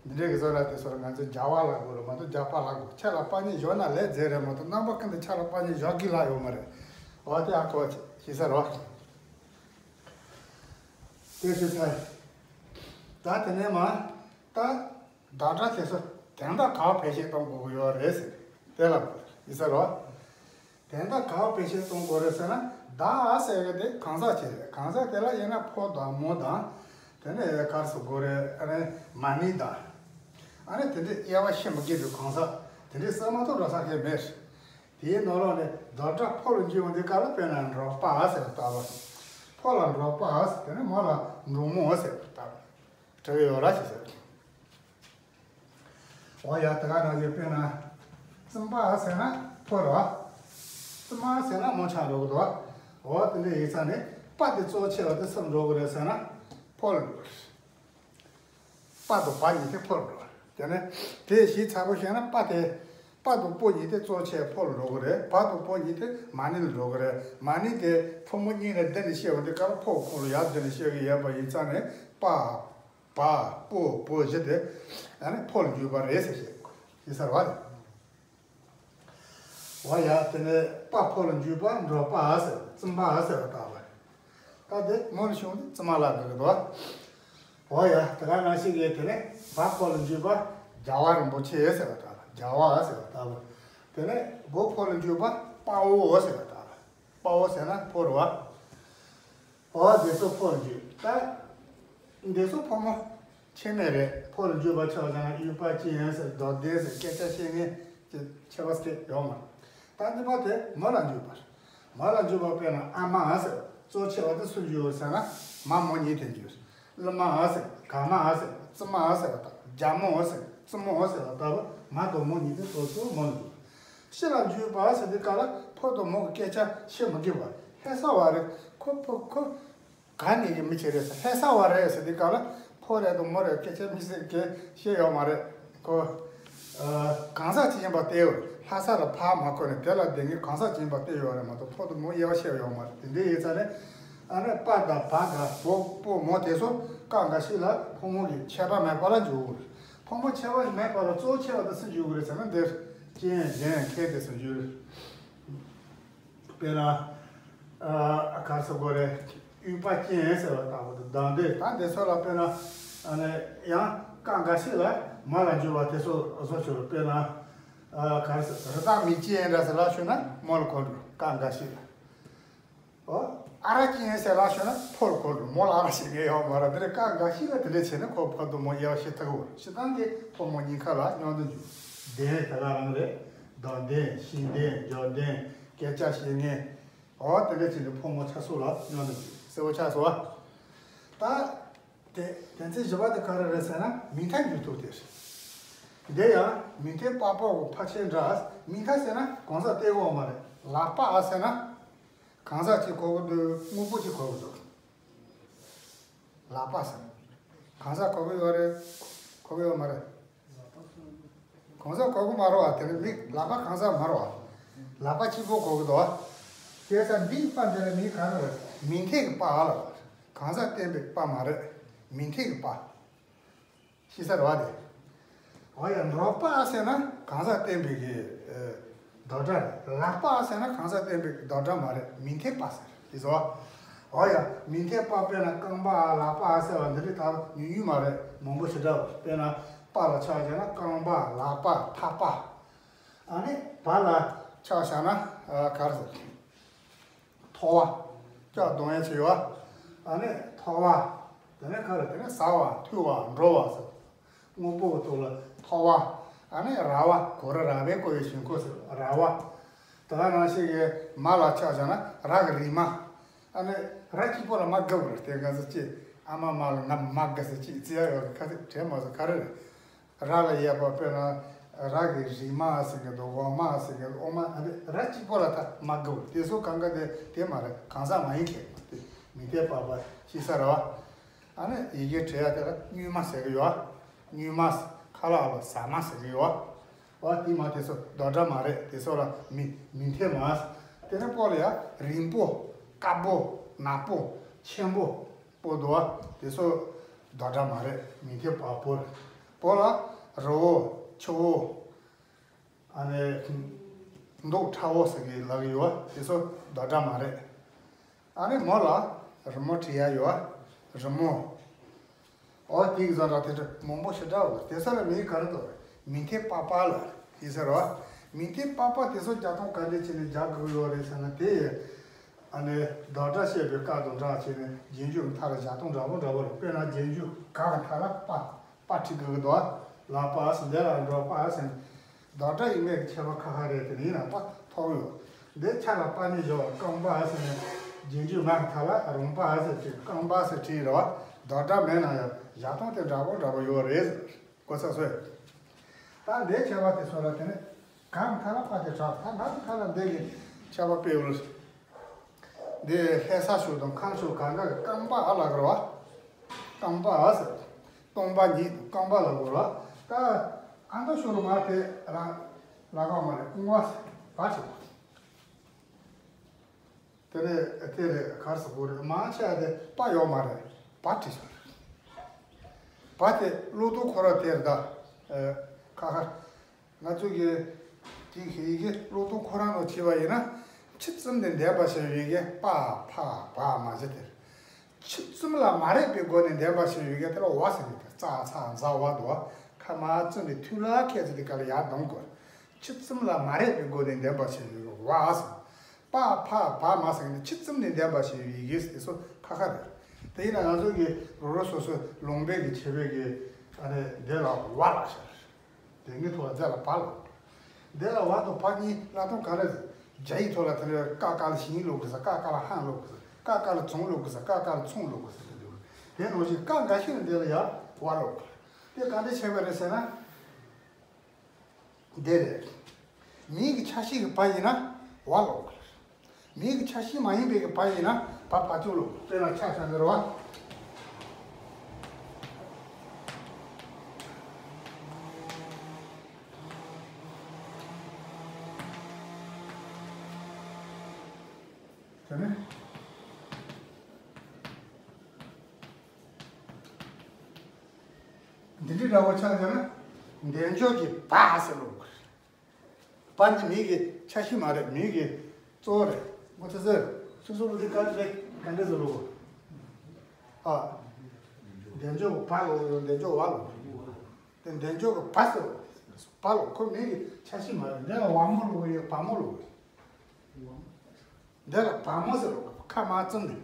འདི་འདྲའི་གི་བཟོ་ལ་དེ་ཚོར་ང་ཚོ་རྒྱ་བ་ལ་དགོས་རེད་མ་གཏོགས་རྒྱ་པ་ལ་དགོས་ཆ་ལ་པ་ཉིད་བཞོ་ན་ལས་མཛེས་རེད་མ་གཏོགས་རྣམ་པ་ཀུན་ཏུ་ཆ་ལ་པ་ཉིད་བཞོ་གི་ལ་ཡོད་མ་རེད། འོ་དེ་ཨ་ཁོ་ཤེས་ས་རོ། དེ་ཞུ་ཚར། ད་དེ་ནས་མ་ད་བདག་སྒྲ་དེ་ཚོ་དོན་དག་ག་བ་བེད་སྤྱོད་གཏོང་དགོས་ཀྱི་ཡོད་རེད་ཟེར། དེ་ལ་ཡིན་ས་རོ། དོན་དག་ག་བ་བེད་སྤྱོད་གཏོང་དགོས་རེད་ཟེར་ན་བདག་ཟེར་གི་དེ་གང་ཟག་ཅིག་རེད། གང་ཟག་དེ་ལ་ཡིན་ན་ཕོ་དང་མོ་དང་དེ་ནས་གར་སོ་དགོས་རེད། ཨ་ནི་མ་ནི་དང་ཨ་ནི་དེ་འདྲའི་དབྱེ་བ་ཤེས་མི་དགོས་པའི་གང་ཟག་དེ་འདྲའི་བསམ་མ་ཐུབ་ར་ས་གི་མེད། དེའི་ནང་ལོགས་ནས་བདག་སྒྲ་ཕོ་ལ་འཇུག་འོང་དུས་སྐབས་ལ་དཔེར་ན་འབྲོག་པ་ཟེར་བ་ལྟ་བུ། ཕོ་ལ་འབྲོག་པ་ཟེར་དེ་ནས་མོ་ལ་འབྲོག་མོ་ཟེར་བ་ལྟ་བུ། གྲགས་ཡོད་ར་ཞིག་ཟེར། འོ་ཡ་དེ་ག་ནང་བཞིན་དཔེར་ན། བཙུན་པ་ཟེར་ན་ཕོ་ར། བཙུན་མ་ཟེར་ན་མོ་ཆགས་འགྲོ་གི་འདུག་འོ་དེ་འདྲ་ཡིན་ཙང་ནས་པ་དེ་གཙོ་ཆེ་བ་དེ་སུར་འགྲོ་གི་རེད་ཟེར་ན་ཕོ་ལ་འགྲོ་གི་རེད། པ་དང་བ་གཉིས་དེ་ཕོ་ལ་འགྲོ། དེ་ནས་དེ་ཞིག་ཚ་པོ་བཤད་ན་པ་དེ་པ་དང་པོ་གཉིས་དེ་གཙོ་ཆེ་ཕོ་ལ་འགྲོ་གི་རེད། བ་དང་པོ་གཉིས་དེ་མ་ནི་ལ་འགྲོ་གི་རེད། མ་ནི་དེ་ཕོ་མོ་གཉིས་ལ་བསྡུ་ནས་བཤད་འོང་དུས་སྐབས་ལ་ཕོ་ཁོ་ལ་ཡར་བསྡུ་ནས་བཤད་གི་ཡོད་པ་ཡིན་ཙང་ནས་པ་བ་པོ་བོ་བཞི་དེ་ཨ་ནི་ཕོ་ལ་འཇུག་པ་རེད་ཟེར་བཤད་ཡིན་ས་རེད་བ། འོ་ཡ་དེ་ནས་པ་ཕོ་ལ་འཇུག་པ་འབྲོག་པ་ཟེར་བཙུན་པ་ཟེར་བ་ལྟ་བུ། ད་དེ་མོ་ལ་ཞུགས་ནས་བཙུན་མ་ལ་འགྲོ་གི་འདུག་འོ་ཡ་དེ་ག་ནང་བཞིན་གྱི་དེ་ནས་བ་ཕོ་ལ་འཇུག་པ་རྒྱལ་བ་རིན་པོ་ཆེ་ཟེར་བ་ལྟ་བུ། རྒྱལ་བ་ཟེར་བ་ལྟ་བུ། དེ་ནས་བོ་ཕོ་ལ་འཇུག་པ་དཔའ་བོ་ཟེར་བ་ལྟ་བུ། དཔའ་བོ་ཟེར་ན་ཕོ་རེད་བ། འོ་དེ་ཚོ་ཕོ་ལ་འཇུག་ད། འདི་ཚོ་ཕོ་མོ་ཁྱད་མེད་རེད། ཕོ་ལ་འཇུག་པ་ཆ་བཞག་ན་དབྱུག་པ་ཅན་ཟེར་མདོར་བསྡུས་ཟེར་སྐད་ཆ་བཤད་མཁན་གྱི་ཁྱད་པར་སྐད་ཡོད་མ་རེད། ད་གཉིས་པ་དེ་མོ་ལ་འཇུག་པ་རེད། མོ་ལ་འཇུག་པ་དཔེར་ན་ཨ་མ་ཟེར་གཙོ་ཆེ་བ་དེ་སུ་འཇུག་ཟེར་ན་མ་མོ་གཉིས་དེ་འཇུག་གླུ་མ་ཟེར་ག་མ་ཟེར་བཙུན་མ་ཟེར་བ་དང་རྒྱལ་མོ་ཟེར་བཙུན་མོ་ཟེར་བ་ལྟ་བུ་མ་དང་མོ་གཉིས་དེ་གཙོ་ཆེ་བ་མོ་ལ་འཇུག་ཕྱི་ལ་འཇུག་པ་ཟེར་དུས་སྐབས་ལ་ཕོ་དང་མོ་གི་སྐད་ཆ་བཤད་མི་དགོས་པ་ལྷ་ས་བ་རེད། ཁོ་ཕོ་ཁོ། ག་ནས་ཀྱི་མི་ཆེ་རེད་ཟེར་ལྷ་ས་བ་རེད་ཟེར་དུས་སྐབས་ལ་ཕོ་རེད་དང་མོ་རེད་སྐད་ཆ་མི་ཟེར་གི་བཤད་ཡོད་མ་རེད་ཁོ། གང་ཟག་ཅིག་ཡིན་པ་དེ་ལྷ་ས་ལ་ཕར་མ་བཀོད་ནས་དེ་ལ་བསྡད་མཁན་གང་ཟག་ཅིག་ཡིན་པ་དེ་ཡོད་རེད་མ་གཏོགས་ཕོ་དང་མོ་དབྱེ་བ་བཤད་ཡོད་མ་རེད། དེ་འདྲའི་ཡིན་ཙང་ནས་ཨ་ནི་པ་དང་བ་དང་བོ་པོ་མོ་དེ་ཚོ་སྐབས་འགའ་ཞིག་ལ་ཕོ་མོ་གི་ཁྱད་པར་མེད་པ་ལ་འཇུག་དགོས་རེད། ཕོ་མོ་ཁྱད་པར་མེད་པ་ལ་གཙོ་ཆེ་བ་དེ་སུ་འཇུག་དགོས་རེད་ཟེར་ན་འདིར་རྐྱེན་གཞན་ཁྱད་དེ་སུ་འཇུག་རེད། དཔེར་ན། ཨ་ག་རེ་ཟེར་དགོས་རེད། དབྱུག་པ་ཅན་ཟེར་བ་ལྟ་བུ་དང་ལྡན་ཏེ་ད་འདི་ཚོ་ལ་དཔེར་ན། ཨ་ནི་ཡང་སྐབས་འགའ་ཞིག་ལ་མ་ལ་འཇུག་པ་དེ་ཚོ་བཟོ་ཆོག་རེད། དཔེར་ན། ཨ་ག་རེ་ཟེར་རི་དྭགས་མི་ཅན་འདྲ་ཟེར་ལབ་ཤོར་ན་མོ་ལ་གོ་འགྲོ་སྐབས་འགའ་ཞིག་ལ། ཨོ། ཨ་ར་ཅན་ཟེར་ལབ་ཤོར་ན་ཕོ་ལ་གོ་འགྲོ་མོ་ལ་ཨ་ར་ཞིག་ངེས་ཡོད་མ་རེད། དེ་ནས་སྐབས་འགའ་ཞིག་ལ་དེ་འདྲས་བྱས་ན་ཁོ་ཕོ་དང་མོ་དབྱེ་བ་ཕྱེ་ཐུབ་ཀྱི་རེད། སྤྱིར་བཏང་གི་ཕོ་མོ་གཉིས་ཀ་ལ་མཉམ་དུ་འཇུག་ལྡན་ད་ག་རང་རེད། ལྡན་ལྡན་ཤེས་ལྡན་འཇོན་ལྡན་སྐད་ཆ་བཤད་མཁན། འོ་དེ་འདྲ་བྱས་ནས་ཕོ་མོ་ཆ་སོགས་ལ་མཉམ་དུ་འཇུག་གསལ་པོ་ཆགས་སོང་བ། ད་དེ་དོན་ཚན་བཞི་པ་དེ་ག་རེ་རེད་ཟེར་ན་མིང་མཐའ་འཇུག་ཐུབ་དེ་རེད། འདི་ཡང་མིང་མཐའི་པ་ཕོ་གི་ཕ་ཆེན་འདྲ། མིང་མཐའ་ཟེར་ན་གང་ཟག་སྟེ་གོ་མ་རེད། ལག་པ་ཨ་ཟེར་ན་གང་ཟག་ཅིག་གོ་གི་འདུག་དངོས་པོ་ཅིག་གོ་གི་འདུག་ལག་པ་ཟེར་ན་གང་ཟག་གོ་གི་ཡོད་རེད། གོ་གི་ཡོད་མ་རེད། གང་ཟག་གོ་གི་མ་རེད་བ། དེ་ནི་མི་ལག་པ་གང་ཟག་མ་རེད་བ། ལག་པ་གཅིག་པོ་གོ་གི་འདུག་བ། བྱས་ཙང་འདིའི་པ་འདི་ལ་མིང་ག་རེ་རེད། མིང་མཐའི་གི་པ་ལ། གང་ཟག་བསྟན་པའི་པ་མ་རེད། མིང་མཐའི་གི་པ། ཤེས་ས་རེད་བ་དེ། འོ་ཡ། འབྲོག་པ་ཟེར་ན་གང་ཟག་བསྟན་པའི་གི་བསྡོམས་སྒྲ་རེད། ལག་པ་ཟེར་ན་གང་ཟག་བསྟན་པའི་བསྡོམས་སྒྲ་མ་རེད། མིང་མཐའི་པ་ཟེར་ཡིན་ཟེར་བ། འོ་ཡ། མིང་མཐའི་པ། དཔེར་ན་རྐང་པ་ལག་པ་ཟེར་བ་འདི་འདྲ་ད་ཉུང་ཉུང་མ་རེད། མང་པོ་ཞེ་དྲག་དཔེར་ན་པ་ལ་ཆ་བཞག་ན་རྐང་པ་ལག་པ་ཐག་པ། ཨ་ནི་བ་ལ་ཆ་བཞག་ན་ག་རེ་ཟེར། ཐོ་བ། ལྕགས་གདོང་ཡས་བྱས་ཡོད། ཨ་ནི་ཐོ་བ། དེ་ནས་ག་རེ། དེ་ནས་ཟ་བ་འཐུང་བ་འགྲོ་བ་ཟེར། དངོས་པོ་གི་ཐོག་ལ་ཐོ་བ། ཨ་ནི་ར་བ། གོ་ར་ར་བས་བསྐོར་བའི་ཞིང་ཁམས་ཟེར་ར་བ། དེ་ག་ནང་བཞིན་གྱི་མ་ལ་ཆ་བཞག་ན་ར་གི་རིགས་མ། ཨ་ནི་ར་གཅིག་པོ་ལ་མ་དགའ་བོ་རེད། དེ་ག་ཚོད་ཅིག་ཨ་མ་མ་ལ་ང་མ་དགའ་ཟེར་ཅིག་བརྩི་ཡ་ཡོད་གི། ཁ་ཚིག་དྲན་མ་སོང་ག་རེ་རེད། ར་ལ་ཡས་པ། དཔེར་ན་ར་གི་རིགས་མ་ཟེར་གི་འདུག་འོ་མ་ཟེར་གི་འོ་མ། ཨ་ནི་ར་གཅིག་པོ་ལ་ད་མ་དགའ་བོ། དེ་ཚོ་གང་ག་དེ་དེ་མ་རེད། གང་ཟག་མ་ཡིན་མཁན་དེ་མིང་མཐའི་པ་པ་ཤེས་ས་རེད་བ། ཨ་ནི་ཡི་གེ་བྲི་ཡ་དེ་ལ་སྙུན་མ་ཟེར་གི་ཡོད། སྙུན་མ། ཁ་ལག་ལ་ཟ་མ་ཟེར་གི་ཡོད། འོ་དེ་མ་དེ་ཚོ་བསྡོམས་སྒྲ་མ་རེད། དེ་ཚོ་ལ་མིང་མིང་མཐའི་མ། དེ་ནས་པོ་ལ་ཡ། རིང་པོ། དཀར་པོ། ནག་པོ། ཆེན་པོ། པོ་འདུག་བ། དེ་ཚོ་བསྡོམས་སྒྲ་མ་རེད། མིང་མཐའི་པ་པོ་རེད། པོ་ལ་རི་བོ། ཆུ་བོ། ཨ་ནི་མདོག་ཁྲ་བོ་ཟེར་གི་ལབ་ཀྱི་ཡོད་བ། དེ་ཚོ་བསྡོམས་སྒྲ་མ་རེད། ཨ་ནི་མོ་ལ་རི་མོ་བྲིས་ཡ་ཡོད་བ། རི་མོ། འོ་དེ་གི་བཟོ་འདྲ་དེ་འདྲ་མང་པོ་ཞེ་དྲག་ཡོད། དེ་ཚོ་ལ་མིང་ག་རེ་འདུག་མིང་མཐའི་པ་པ་ལ་ཡིན་ཟེར་བ། མིང་མཐའི་པ་པ་དེ་ཚོ་རྒྱག་སྟངས་ག་འདྲ་བྱས་ནས་རྒྱག་དགོས་ཡོད་རེད་ཟེར་ན། དེ་ཡི་ཨ་ནི་བསྡོམས་སྒྲ་བཤད་པའི་སྐབས་དང་འདྲ་བྱས་ནས་རྗེས་འཇུག་མཐའ་ལ་རྒྱག་སྟངས་འདྲ་པོ་འདྲ་པོ་རེད། དཔེར་ན་རྗེས་འཇུག་ག་གི་མཐའ་ལ་པ། པ་བྲིས་དགོས་ཀྱི་འདུག་ལག་པ་ཟེར། འདི་ལ་འབྲོག་པ་ཟེར། བསྡོམས་སྒྲ་ཡིན་མིན་གྱི་ཁྱད་པར་ཁ་ཁ་རེད། དེ་ཡིན་ན་པ་ཐོགས་ཡོད། འདི་ཆ་ལ་པ་གཉིས་སྦྱར་བ། རྐང་པ་ཟེར་ནས་རྗེས་འཇུག་ང་གི་མཐའ་ལ་རོང་པ་ཟེར་བྲིས། རྐང་པ་ཟེར་བྲིས་རེད་བ། བསྡོམས་སྒྲ་མེད་ན་ཡང་བཞག་སྟངས་དེ་འདྲ་པོ་འདྲ་པོ་ཡོད་རེད། གོ་ཚར་སོང་། ད་འདིའི་ཁྱད་པར་དེ་ཚོ་ལ་དེ་ནི་ག་མཐའ་ལ་པ་དེ་དྲག་ད་ང་མཐའ་ལ་འདི་གི་ཁྱད་པར་དཔེ་ཡོད། འདི་ལྷ་ས་ཕྱོགས་དང་ཁམས་ཕྱོགས་གང་ག་གི་རྐང་པ་ཨ་ལ་གི་རེད་བ། རྐང་པ་ཨ་ཟེར། སྟོང་པ་ཉིད་དུ་རྐང་པ་ལ་གོ་ར། ད་ཨ་མདོ་ཕྱོགས་རུ་མ་དེ་ར་ལ་ག་མ་རེད། རྐང་པ་ཟེར་བ་བྲིས་པ། དེ་རེད། དེ་རེད། གར་སོགས་པོ་རེད། མང་ཆེ་བ་དེ་པ་ཡོད་མ་རེད། བ་བྲིས་ཤག་བ་དེ་ཀློག་སྟངས་ཁོ་ར་དེ་རེད་ད། ཨ། ཁ་ཁ། ང་ཚོ་གི་དེ་ཡི་གེ་ཀློག་སྟངས་ཁོ་རང་ནང་བྱས་པ་ཡིན་ན། ཆུ་བཙུམ་ནས་འདེབས་པ་ཞེས་པའི་ཡི་གེ་པ་ཕ་བ་མ་བཞི་དེ་རེད། ཆུ་བཙུམ་ལ་མ་རེག་པའི་སྒོ་ནས་འདེབས་པ་ཞེས་པའི་ཡི་གེ་དེ་ལ་བ་ཟེར་གི། དེ་ཙ་ཚ་ཛ་ཝ་འདུག་བ། ཁ་མ་བཙུམ་པའི་མཐུ་ལ་ཁད་ཚེ་དེ་ག་ལ་ཡར་གདོང་དགོས། ཆུ་བཙུམ་ལ་མ་རེག་པའི་སྒོ་ནས་འདེབས་པ་ཞེས་པའི་བ་ཟེར། པ་ཕ་བ་མ་ཟེར་ནས་ཆུ་བཙུམ་ནས་འདེབས་པ་ཞེས་པའི་ཡི་གེ་དེ་ཚོ་ཁ་ཁ་རེད། དེ་ཡིན་ན་ང་ཚོ་གི་རོ་རོ་སོ་སོའི་ལུང་པའི་གི་བྱེད་པའི་གི་ཨ་ནི་དེ་ལ་བ་ལ་ཤར། དེ་ངའི་ཐོག་ལ་དེ་ལ་བ་ལ། དེ་ལ་བ་དང་བ་གཉིས་བསླབ་སྟངས་ག་རེ་རེད། རྒྱ་ཡིག་ཐོག་ལ་དེ་ལ་ཀ་ཀ་ལ་ཞིང་ཀློག་གི་ཟེར། ཀ་ཀ་ལ་ཧང་ཀློག་གི་ཟེར། ཀ་ཀ་ལ་ཙུང་ཀློག་གི་ཟེར། ཀ་ཀ་ལ་ཚུང་ཀློག་གི་ཟེར། དེ་འདྲ་ཡོད། དེ་ནང་བཞིན་ཀ་འགའ་ཤས་ལ་དེ་ལ་ཡ་བ་ཀློག་གི། དེ་ག་འདྲ་བྱས་པ་རེད་ཟེར་ན། འདི་རེད། མིང་གི་ཆ་ཤས་ཀྱི་བ་ཡིན་ན་བ་ཀློག་གི། མིང་གི་ཆ་ཤས་མ་ཡིན་པའི་གི་བ་ཡིན་ན་བ་བ་ཅུང་ཀློག་གི། དཔེར་ན་ཆ་བཞག་ན་རེད་བ། དེ་ནས། འདི་འདྲའི་འདྲ་བོ་ཆགས་ཀྱང་ན། འདས་འཇོག་གི་བ་ཟེར་ཀློག་གི། བ་འདི་མིང་གི་ཆ་ཤས་མ་རེད། མིང་གི་གཙོ་བོ་རེད། ངོ་ཚ་ཟེར། སོ་སོ་ལོ་འདི་ག་རེ་རེད། ག་འདྲ་ཟེར་ཀློག་གི། ཨ། འདས་འཇོག་གི་བ་ཀློག་གི་ཡོད། འདས་འཇོག་བ་ཀློག་གི། དེ་འདས་འཇོག་གི་བ་ཟེར་ཀློག་གི། བ་ཀློག་གི། ཁོ་མིང་གི་ཆ་ཤས་མ་རེད། འདི་ལ་བ་མོ་ཀློག་གི་ཡོད། བ་མོ་ཀློག་གི། འདི་ལ་བ་མོ་ཟེར་ཀློག་གི། ཁ་མར་བཙུམ་ནས།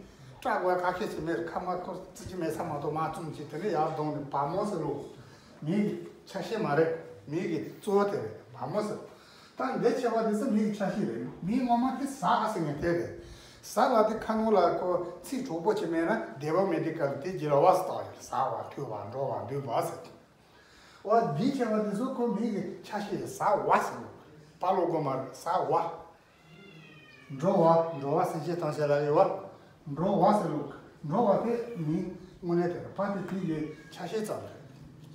སྐྲག་དགོས་ཁ་ཤས་ཤིག་མེད། ཁ་མར་ཁོ་བཙུམ་གྱི་མེད་ས་མ་གཏོགས་མར་བཙུམ་གྱི། དེ་ནས་ཡར་ལྡང་ནས་བ་མོ་ཟེར་ཀློག་གི། མིང་གི་ཆ་ཤས་མ་རེད། མིང་གི་གཙོ་བོ་དེ་རེད། བ་མོ་ཟེར། ད་འདི་ཆེ་བ་དེ་ཚོ་མིང་གི་ཆ་ཤས་རེད། མིང་ངོ་མ་དེ་ཟ་ཟེར་མཁན་དེ་རེད། ཟ་ལ་དེ་ཁ་ནང་ལ་ཁོ་ཚིག་གྲོགས་པོ་ཅིག་མེད་ན་བདེ་བ་མེད་དུས་སྐབས་དེ་རྗེས་ལ་བ་ཟེར་བཏགས་ཡོད། ཟ་བ། འཐུང་བ། འགྲོ་བ། འདུས་པ་ཟེར། འོ་འདི་ཆེ་བ་དེ་ཚོ་ཁོ་མིང་གི་ཆ་ཤས་རེད། ཟ་བ་ཟེར་ནོ། བ་ཀློག་དགོས་མ་རེད། ཟ་བ། འགྲོ་བ། འགྲོ་བ་སེམས་ཅན་ཐམས་ཅད་ལ་ཡོད་པ། འགྲོ་བ་ཟེར་ནོ། འགྲོ་བ་དེ་མིང་དངོས་གནས་དེ་རེད། བ་དེ་དེ་གི་ཆ་ཤས་ཙམ་རེད།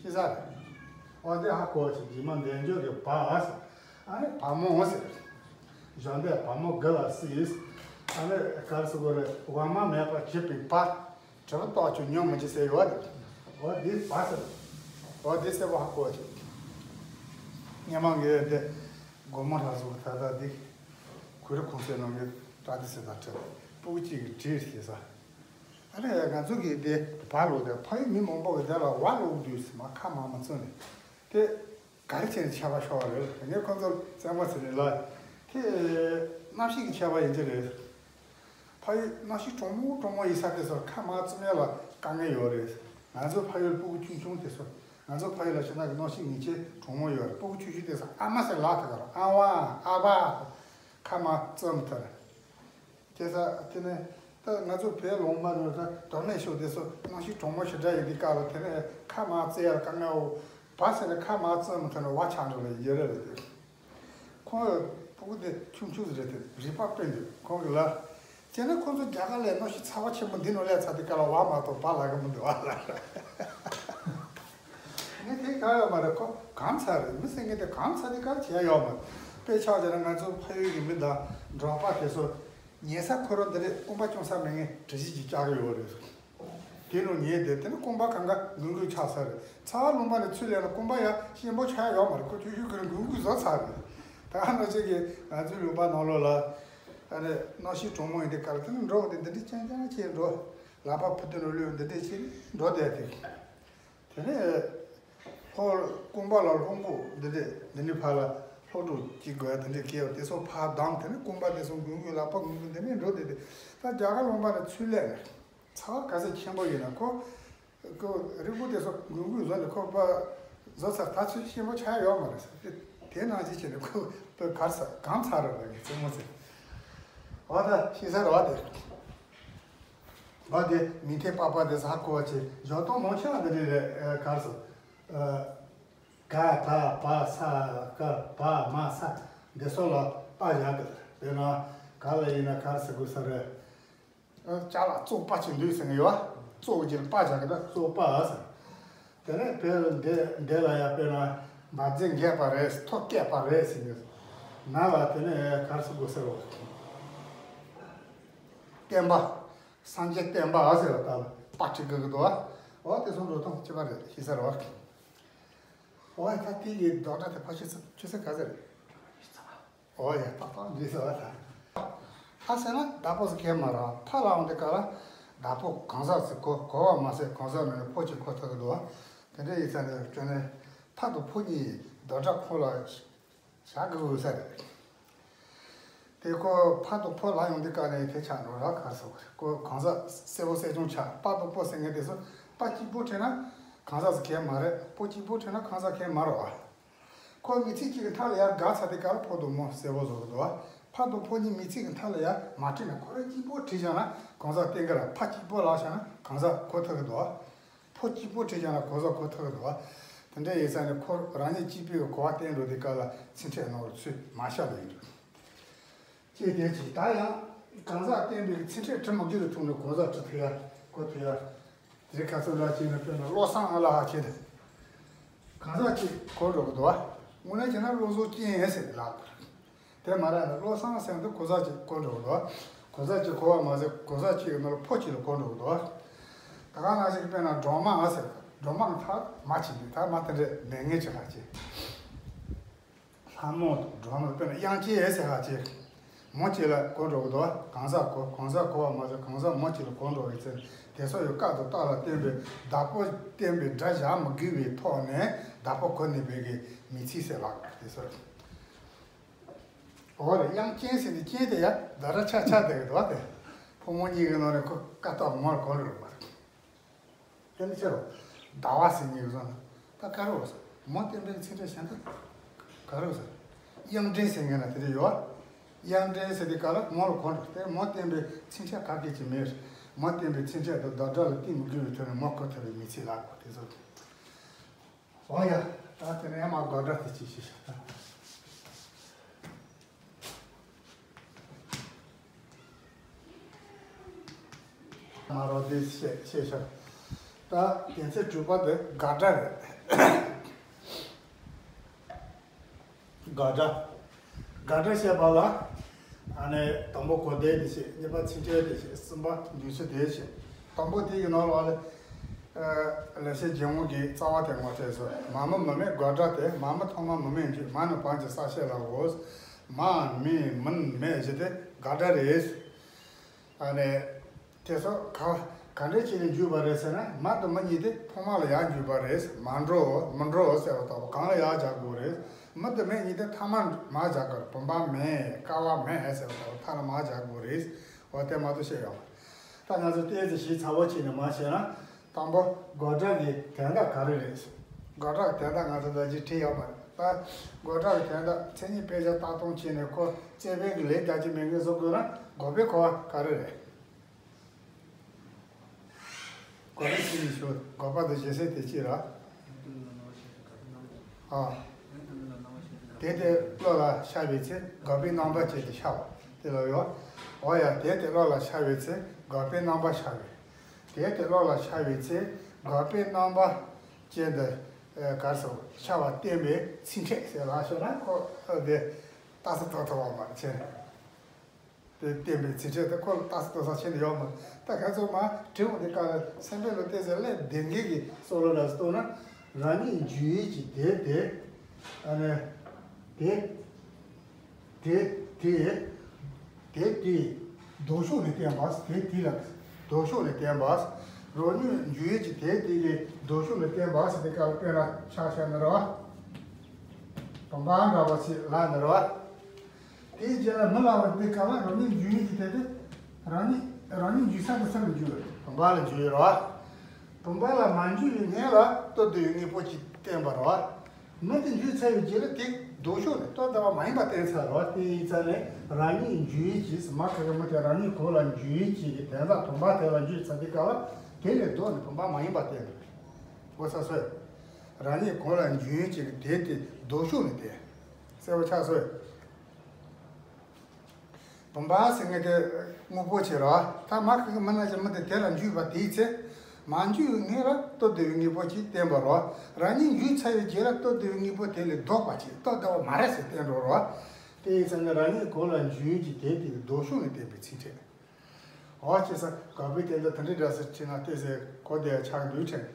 ཤེས་ས་རེད། འོ་དེ་ཧ་གོ་ཆེ་རྗེས་མ་འདས་འཇོག་གི་བ་ཟེར། ཨ་ནི་བ་མོ་ཟེར། གཞན་དེ་བ་མོ་གི་ལ་སི་ཡིས། ཨ་ནི་གར་སི་གོ་རེ་བ་མ་མེད་པ་བྱེད་པའི་བ། དྲི་བ་ཏོག་ཆུ་ཉོན་མི་བྱེད་ཟེར་ཡོད་དེ། འོ་དེ་བ་ཟེར། འོ་དེ་གསལ་པོ་ཧ་གོ་ཆེ། སྔོན་མ་ངས་དེ་སྒོར་མོ་ར་བཟོ་ད་ལྟ་འདི་གུ་རུ་གོང་ཚད་ནང་གི་བཀྲ་ཏི་སེ་དང་ཁྲལ་སྤུ་གུ་གཅིག་གི་བྲིས་ཤེས་ས། ཨ་ནི་ང་ཚོ་གིས་དེ་བ་ལོ་དེ་ཕ་ཡུལ་མི་མང་པོ་གི་དེ་ལ་བ་ལོ་དུས་སི་མ་ཁ་མ་མ་བཙོན་ནས་དེ་ག་རེ་བྱས་ནས་ཆད་པ་ཤོར་བ་རེད། ངས་ཁོང་ཚོར་བཙན་པོ་ཟེར་ནས་ལ་དེ་གནམ་གཤིས་ཀྱི་ཆད་པ་ཡིན་གྱི་རེད། ཕ་ཡུལ་གནམ་གཤིས་གྲང་མོ་གྲང་མོ་ཡིན་ས་དེ་ཚོར་ཁ་མ་བཙུམ་ཡ་ལ་དཀའ་ངལ་ཡོད་རེད། ང་ཚོ་ཕ་ཡུལ་སྤུ་གུ་ཆུང་ཆུང་དེ་ཚོ། ང་ཚོ་ཕ་ཡུལ་ལ་ཕྱིན་ན་གི་གནམ་གཤིས་ངེས་ཅན་གྲང་མོ་ཡོད་རེད། སྤུ་གུ་ཆུང་ཆུང་དེ་ཚོ་ཨ་མ་ཟེར་ལབ་ཐུབ་ཀྱི་རེད། ཨ་བ། ཨ་བ། ཁ་མ་བཙུམ་ཐུབ་རེད། ཁྱེད་ས་དེ་ནས་ད་ང་ཚོ་བོད་ལུང་པ་ནས་ད་མདོ་སྨད་ཕྱོགས་དེ་ཚོ་གནམ་གཤིས་གྲང་མོ་ཞེ་དྲག་ཡིན་དུས་སྐབས་ལ་དེ་ནས་ཁ་མ་བཙུམ་ཡ་ལ་དཀའ་ངལ་འོ། བ་ཟེར་ནས་ཁ་མ་བཙུམ་ཐུབ་ན་བ་ཆགས་འགྲོ་ལ་ཡོད་རེད་ལ་དེ། ཁོང་ཕྲུ་གུ་དེ་ཆུང་ཆུང་ཟིག་རེད་དེ་རིག་པ་དཔེ་འདུག་ཁོང་གི་ལ། བྱས་ན་ཁོང་ཚོ་རྒྱ་གར་ལ་གནམ་གཤིས་ཚ་བ་ཆེན་པོ་འདི་ནང་སླེབས་ཚར་དུས་སྐབས་ལ་བ་མ་གཏོགས་བ་ལབ་གི་མི་འདུག་བ་ལ། ངས་དེ་གང་ཡོད་མ་རེད། ཁོ་གང་ཚར་རེད། མི་སེང་གེ་དེ་གང་ཚར་དུས་སྐབས་བྱས་ཡོད་མ་རེད། དཔེ་ཆ་བཞག་ན་ང་ཚོ་ཕ་ཡུལ་གྱི་མི་དང་འབྲོག་པ་དེ་ཚོ་ཉལ་ས་ཁོ་རང་འདི་རེད། རྐང་པ་བརྐྱངས་ས་མེད་མཁན་གྲུ་བཞི་ཅིག་བཅག་གི་ཡོད་རེད། དེ་ནང་ཉལ་བསྡད་དེ་ནི་རྐང་པ་གང་ག་འགུལ་འགུལ་ཆགས་ས་རེད། ཚ་བ་ལུང་པ་ནས་ཚུར་སླེབས་ན་རྐང་པ་ཡང་ཞིམ་པོ་ཆགས་ཡ་ཡོད་མ་རེད། ཁོ་ཆུ་ཤུར་ཁུར་འགུལ་འགུལ་བཟོ་ཚར་རེད། ད་ཨ་ནི་ཅིག་གིས་ང་ཚོའི་ལུང་པ་ནང་ལོགས་ལ་ཨ་ནི་གནམ་གཤིས་གྲང་མོ་ཡིན་དུས་སྐབས་ལ་དེ་ནི་འབྲོག་དེ་འདི་འདྲའི་རྐྱང་རྐྱང་བྱས་འགྲོ། ལག་པ་ཕུ་དུ་ནང་བླུགས་འདི་འདྲས་བྱས་འགྲོ་བསྡད་དེ། དེ་ནས་ལྷོ་རྐང་པ་ལ་ལྷོ་མགོ་འདི་འདྲས་འདི་ནས་ཕར་ལ་ལྷོ་འབྲུག་གཅིག་དགོས་ཡ་དེ་འདྲས་སྐྱེལ་བ་དེ་ཚོ་ཕར་བསྡམས། དེ་ནས་རྐང་པ་དེ་ཚོ་འགུལ་འགུལ་ལག་པ་འགུལ་འགུལ་འདི་ནས་འགྲོ་བསྡད་དེ། ད་རྒྱ་གར་ལུང་པ་ནས་ཚུར་སླེབས་ནས་ཚ་བ་ག་ཚོད་ཆེན་པོ་ཡིན་ན་ཁོ། ཁོ་རི་བོ་དེ་ཚོ་འགུལ་འགུལ་བཟོ་ནས་ཁོ་པ་བཟོ་ཚར། ད་ཚོད་ཞིམ་པོ་ཆགས་ཡོད་མ་རེད་ཟེར། དེ་དེ་ནང་བཞིན་བྱས་ནས་ཁོ་པ་གར་ས་གང་ཚར་རེད་པ་ངས་རྩེད་མོ་རྩེ། འོ་ད་ཤེས་ས་རེད་པ་དེ། འོ་དེ་མི་ཐེ་པ་པ་དེ་ས་གོ་བ་ཆེ་གཞོགས་གཏོང་མང་ཆེ་བ་འདི་རེད་རེད། གར་སོ། ག་ད་བ་ས་ཀ་བ་མ་ས་འདི་སོགས་ལ་པ་བཞག་གི། དཔེར་ན་ག་ལ་ཡིན་ན་གར་ཟེར་དགོས་ས་རེད། ཨ། ལྕགས་ལ་བཙོག་པ་ཅིག་འདུག་ཟེར་ནས་ཡོད། བཙོག་གི་པ་བཞག་གི་ན་བཙོག་པ་ཟེར། དེ་ནས་དཔེར་འདི་འདི་ལ་ཡང་དཔེར་ན་འབར་རྫས་འགས་པ་རེད། ཐོ་བཀད་པ་རེད་ཟེར་ནས་ན་ལ་དེ་ནས་གར་ཟེར་དགོས་ཟེར་རོ། བསྟན་པ། སངས་རྒྱས་བསྟན་པ་ཟེར་བ་ལྟ་བུ་པ་ཁྲི་གི་གི་འདུག་བ། འོ་དེ་ཚོ་འགྲོ་སྟངས་གཅིག་པ་རེད་ཤེས་ས་རེད་བ། འོ་ད་དེ་ཡི་རྡོག་སྒྲ་དེ་ཕ་ཆུ་ཚ་ཆུ་ཚ་ག་ཟེར། ཨོ་ཡ་ཏག་ཏག་འདི་ཟེར་བ་ད། ཕ་ཟེར་ན་བདག་པོ་ཟེར་མཁན་མ་རེད། ཕ་ལབ་ཡོང་དུས་སྐབས་ལ་བདག་པོ་གང་ཟག་ཟེར་གོ་གོ་བ་མ་ཟད་གང་ཟག་མིན་ན་ཕོ་གཅིག་གོ་ཐུབ་ཀྱི་འདུག་བ། དེ་འདྲ་ཡིན་ཙང་ནས་སྐྱོན་ནས་ཕ་དང་ཕོ་གཉིས་རྡོག་སྒྲ་ཁོ་ལ་བཞག་དགོས་ས་རེད། དེ་ཁོ་ཕ་དང་ཕོ་ལབ་ཡོང་དུས་སྐབས་ནས་དེ་ཆགས་འགྲོ་ར་གར་སོང་ཁོ་གང་ཟག་གསལ་པོ་གསལ་རྐྱང་ཆགས། ཕ་དང་ཕོ་ཟེར་མཁན་དེ་ཚོ་ཕ་གཅིག་པོ་ཁྲིད་ན་གང་ཟག་ཟེར་མཁན་མ་རེད། ཕོ་གཅིག་པོ་ཁྲིད་ན་གང་ཟག་མཁན་མ་རེད་བ། ཁོ་མི་ཚེ་གཅིག་གི་མཐའ་ལ་ཡར་དགའ་ཚར་དུས་སྐབས་ལ་ཕོ་དང་མོ་གསལ་པོ་བཟོ་གི་འདུག་བ། ཕ་དང་ཕོ་གཉིས་མི་ཚེ་གི་མཐའ་ལ་ཡར་མ་ཁྲིད་ན་ཁོ་རང་གཅིག་པོ་ཁྲིད་བཞག་ན་གང་ཟག་བསྟན་གི་ར། ཕ་གཅིག་པོ་ལབ་བཞག་ན་གང་ཟག་གོ་ཐུབ་གི་འདུག་བ། ཕོ་གཅིག་པོ་ཁྲིད་བཞག་ན་གང་ཟག་གོ་ཐུབ་གི་འདུག་བ། དེ་འདྲ་ཡིན་ཙང་ནས་ཁོ་རང་ཉིད་གཅིག་པུའི་གོ་བ་བསྟན་འགྲོ་དུས་སྐབས་ལ་ཚིག་ཕྲད་ནོར་ཚུལ་མ་བཤད་ལ་ཡིན་འགྲོ། ཅེས་དེ་ཅིག་ད་ཡང་གང་ཟག་བསྟན་པའི་ཚིག་ཕྲད་དྲི་མ་རྒྱུད་དུ་འཁྲུངས་ནས་གང་ཟག་ཁྲི་ཐུབ་ཡ་གོ་ཐུབ་ཡ། དེ་ཁ་སང་ལ་བྱས་ན་དཔེར་ན་བློ་བཟང་ཨ་ལ་ཧ་བྱས་ཏེ། གང་ཟག་ཅིག་གོ་འགྲོ་གི་འདུག་བ། དངོས་གནས་བྱས་ན་བློ་བཟང་ཅན་ཟེར་ལབ་དགོས་རེད། དེ་མ་རེད་ན་བློ་བཟང་ཟེར་དུས་གང་ཟག་ཅིག་གོ་འགྲོ་གི་འདུག་བ། གང་ཟག་ཅིག་གོ་བ་མ་ཟད་གང་ཟག་ཅིག་གི་ནང་ལ་ཕོ་གཅིག་ལ་གོ་འགྲོ་གི་འདུག་བ། ད་ག་ནང་བཞིན་དཔེར་ན་སྒྲོལ་མ་ཨ་ཟེར། སྒྲོལ་མ་ཐ་མ་བྱེད་འདུག་ཐ་མ་དེ་འདྲས་མེད་ངེས་ཅིག་ཧ་ཅེ། ལྷ་མོ་དང་སྒྲོལ་མ་དཔེར་ན་དབྱངས་ཅན་ཟེར་ཧ་ཅེ། མོ་གཅིག་ལ་གོ་འགྲོ་གི་འདུག་བ། གང་ཟག་གོ་གང་ཟག་གོ་བ་མ་ཟད་གང་ཟག་མོ་གཅིག་ལ་གོ་འགྲོ་བའི་ཚེ་དེ་ཚོ་ཡི་ཀ་དང་རྟགས་ལ་བརྟེན་པའི་བདག་པོ་བསྟན་པའི་སྒྲ་བཞག་མི་དགོས་པའི་ཐོག་ནས་བདག་པོ་གོ་ནུས་པའི་གི་མི་ཚེ་ཟེར་ལགས་དེ་ཚོ་རེད། འོ་རེད། དབྱངས་ཅན་ཟེར་ནས་ཅན་དེ་ཡ་ད་ར་ཆ་ཆ་དེ་གི་འདུག་བ། དེ་ཕོ་མོ་གཉིས་ཀྱི་ནང་ནས་ཁོ་ཀ་ཏོག་མོར་གོ་འགྲོ་བ་རེད། དེ་ནི་ཕྱིར་རོ། ཟླ་བ་ཟེར་མཁན་གྱི་བཟོ་ན་ད་ག་རེ་རེད་ཟེར། མོ་བསྟན་པའི་ཚིག་ཕྲད་གཞན་དག་ག་རེ་རེད་ཟེར། དབྱངས་ཅན་ཟེར་མཁན་ལ་དེ་འདྲ་ཡོད། དབྱངས་ཅན་ཟེར་དུས་སྐབས་ལ་མོ་ལ་གོ་འགྲོ། དེ་མོ་བསྟན་པའི་ཚིག་ཕྲད་ག་གེ་ཅིག་མེད། མོ་བསྟན་པའི་ཚིག་ཕྲད་དང་བདག་སྒྲ་ལ་བརྟེན་མི་དགོས་པའི་ཐོག་ནས་མོ་གོ་ཐུབ་པའི་མི་ཚེ་ལ་གོ་དེ་ཚོ། འོ་ཡ། ད་དེ་ནས་ཡང་མ་དགོད་སྒྲ་དེ་ཅིག་ཞུས་ཤག་ད། མ་རོ་དེ་བཤད་བཤད་ཤག་ད་དེ་ཚེ་དྲུག་པ་དེ་དགག་སྒྲ་རེད། དགག་སྒྲ། དགག་སྒྲ་བཤད་པ་ལ། ཨ་ནི་དང་པོ་གོ་བདེ་དེ་བཤད། གཉིས་པ་ཚིག་ཕྲད་དེ་བཤད། གསུམ་པ་འཇུག་ཚུལ་དེ་བཤད། དང་པོ་དེ་ཡི་ནང་ལ་ཨ་ནི། ལེགས་བཤད་ལྗོན་དབང་གི་རྩ་བ་དེ་ངོ་སྤྲད་སོང་། མ་མི་མི་མེད་དགག་སྒྲ་སྟེ། མ་མི་ཐོག་མ་མི་མེད་འཇུག་མ་ནི་བར་གྱི་ས་བཤད་ལའོ། མ་མི་མིན་མེད་བཞི་དེ་དགག་སྒྲ་རེད། ཨ་ནི། དེ་ཚོ་ག་ག་འདྲས་བྱས་ནས་འཇུག་པ་རེད་ཟེར་ན། མ་དང་མི་གཉིས་དེ་ཐོག་མ་ལ་ཡར་འཇུག་པ་རེད། མ་འགྲོ་མི་འགྲོ་ཟེར་བ་ལྟ་བུ་གང་ལ་ཡར་སྦྱར་དགོས་རེད། མི་དང་མི་གཉིས་དེ་མཐའ་མ་མར་སྦྱར་དགོས་རེད། བུམ་པ་མེད། ཀ་བ་མེད་ཟེར་བ་ལྟ་བུ་མཐའ་ལ་མར་སྦྱར་དགོས་རེད། འོ་དེ་མ་གཏོགས་བཤད་ཡོད་མ་རེད། ད་ང་ཚོ་ཏོག་ཙམ་ཞིབ་ཚགས་པོ་བྱས་ནས་མར་བཤད་ན། དང་པོ་དགག་སྒྲ་གི་དོན་དག་ག་རེ་རེད། དགག་སྒྲ་གི་དོན་དག་ང་ཚོ་ད་ཅིག་བྲིས་ཡོད་མ་རེད། ད་དགག་སྒྲ་གི་དོན་དག་མཚན་ཉིད་དཔེ་བཞག་ལྟ་སྟངས་བྱས་ནས། ཁོ་རྩོད་པའི་གི་ལས་རྒྱག་གི་མེད་མཁན་བཟོ་དགོས་ན། འགོག་པའི་གོ་བ་ག་རེ་རེད། འགོག་པའི་ཚིག་ནི་ཞུ། འགོག་པ་དང་རྗེས་ཟློས་དེ་གཅིག་རེད། ཨ། དེ་དེ་བློ་ལ་ཤར་བའི་ཚེ། འགོག་པའི་རྣམ་པ་ཅན་དེ་ཤར་བ་དེ་ལ་ཡོད། འོ་ཡ། དེ་དེ་བློ་ལ་ཤར་བའི་ཚེ། འགོག་པའི་རྣམ་པ་ཤར་བའི། དེ་དེ་བློ་ལ་ཤར་བའི་ཚེ། འགོག་པའི་རྣམ་པ་ཅན་དུ་གར་སོང་ཤར་བ་བསྟན་པའི་ཚིག་ཕྲད་ཟེར་ལ་ཤོད་ན། ཁོ་དེ་རྟགས་གསལ་རྟོགས་ཐུབ་པ་མ་རེད་ཟེར། དེ་བསྟན་པའི་ཚིག་ཕྲད་དེ་ཁོ་ལ་རྟགས་གསལ་རྟོགས་ས་ཁྱོན་ནས་ཡོད་མ་རེད། ད་ཁ་ཚོ་མ་དྲི་བ་འདི་ག་ལ་སེམས་པའི་ལོ་ཏོག་ཙམ་ལས་བདེན་གྱི་གི་སོགས་ལ་ར་རྟོགས་ན། རང་ཉིད་འཇུག་ཡུལ་གྱི་དེ་དེ། ཨ་ནི། དེ། དེ་དེ། དེ་དེ། ལྡོག་ཕྱོགས་ནས་བསྟན་པ། དེ་དེ་ལ་ལྡོག་ཕྱོགས་ནས་བསྟན་པ། རང་ཉིད་འཇུག་ཡུལ་གྱི་དེ་དེ་གི་ལྡོག་ཕྱོགས་ནས་བསྟན་པ་ཟེར་དེ་ག་ལ་དཔེར་ན་ཆ་བཞག་ན་ར། བུམ་པ་འདྲ་བ་ཞིག་ལ་ནི་ར། དེའི་རྗེས་ལ་མི་ལ་བ་འདི་ག་ལ་རང་ཉིད་འཇུག་ཡུལ་གྱི་དེ་དེ། རང་ཉིད་རང་ཉིད་འཇུག་ས་དེ་སུ་ལ་འཇུག་བུམ་པ་ལ་འཇུག་ཡོད་ར། བུམ་པ་ལ་མ་འཇུག་པའི་སྔོན་ལ་ལྟོ་ལྡིར་བའི་དངོས་པོ་གཅིག་བསྟན་པ་ར། མི་དེ་འཇུག་ཚར་བའི་རྗེས་ལ་དེ་ལྡོག་ཕྱོགས་ནས་ལྟོ་ལྡིར་བ་མ་ཡིན་པ་བསྟན་ཚར་ར། དེ་ཡིན་ཙང་ནས་རང་ཉིད་འཇུག་ཡུལ་གྱི་མ་ཁ་ཁ་མི་དེ་རང་ཉིད་གོ་ལ་འཇུག་ཡུལ་གྱི་དོན་དག་བུམ་པ་དེ་ལ་འཇུག་ཚར་དུས་སྐབས་ལ་དེ་ལས་ལྡོག་ནས་བུམ་པ་མ་ཡིན་པ་བསྟན་པ་རེད། གོ་ཚར་སོང་། རང་ཉིད་གོ་ལ་འཇུག་ཡུལ་གྱི་དེ་དེ་ལྡོག་ཕྱོགས་ནས་བསྟན། གསལ་པོ་ཆགས་སོང་། བུམ་པ་ཟེར་མཁན་དེ་དངོས་པོ་ཆེ་ར། ད་མ་ཁ་ཁ་མི་ན་ཅི་མི་དེ་དེ་ལ་འཇུག་པ་དེའི་ཚེ། མ་འཇུག་སྔོན་ལ་ལྟོ་ལྡིར་བའི་དངོས་པོ་གཅིག་བསྟན་པ་ར། རང་ཉིད་འཇུག་ཚར་བའི་རྗེས་ལ་ལྟོ་ལྡིར་བའི་དངོས་པོ་དེ་ལས་ལྡོག་པ་ཅིག་ལྟོ་ལྡིར་བ་མ་རེད་ཟེར་བསྟན་འགྲོ་ར། དེ་ཡིན་ཙང་ནས་རང་ཉིད་གོ་ལ་འཇུག་ཡུལ་གྱི་དེ་དེ་ལྡོག་ཕྱོགས་ནས་བསྟན་པའི་ཚིག་ཕྲད། འོ་ཅི་ས་དགག་པའི་དོན་དུ་དེ་འདྲའི་འདྲ་ཟེར་ཁྲིད་ན་ཏོག་ཙམ་གོ་བདེ་ཆགས་འདུག་དྲན།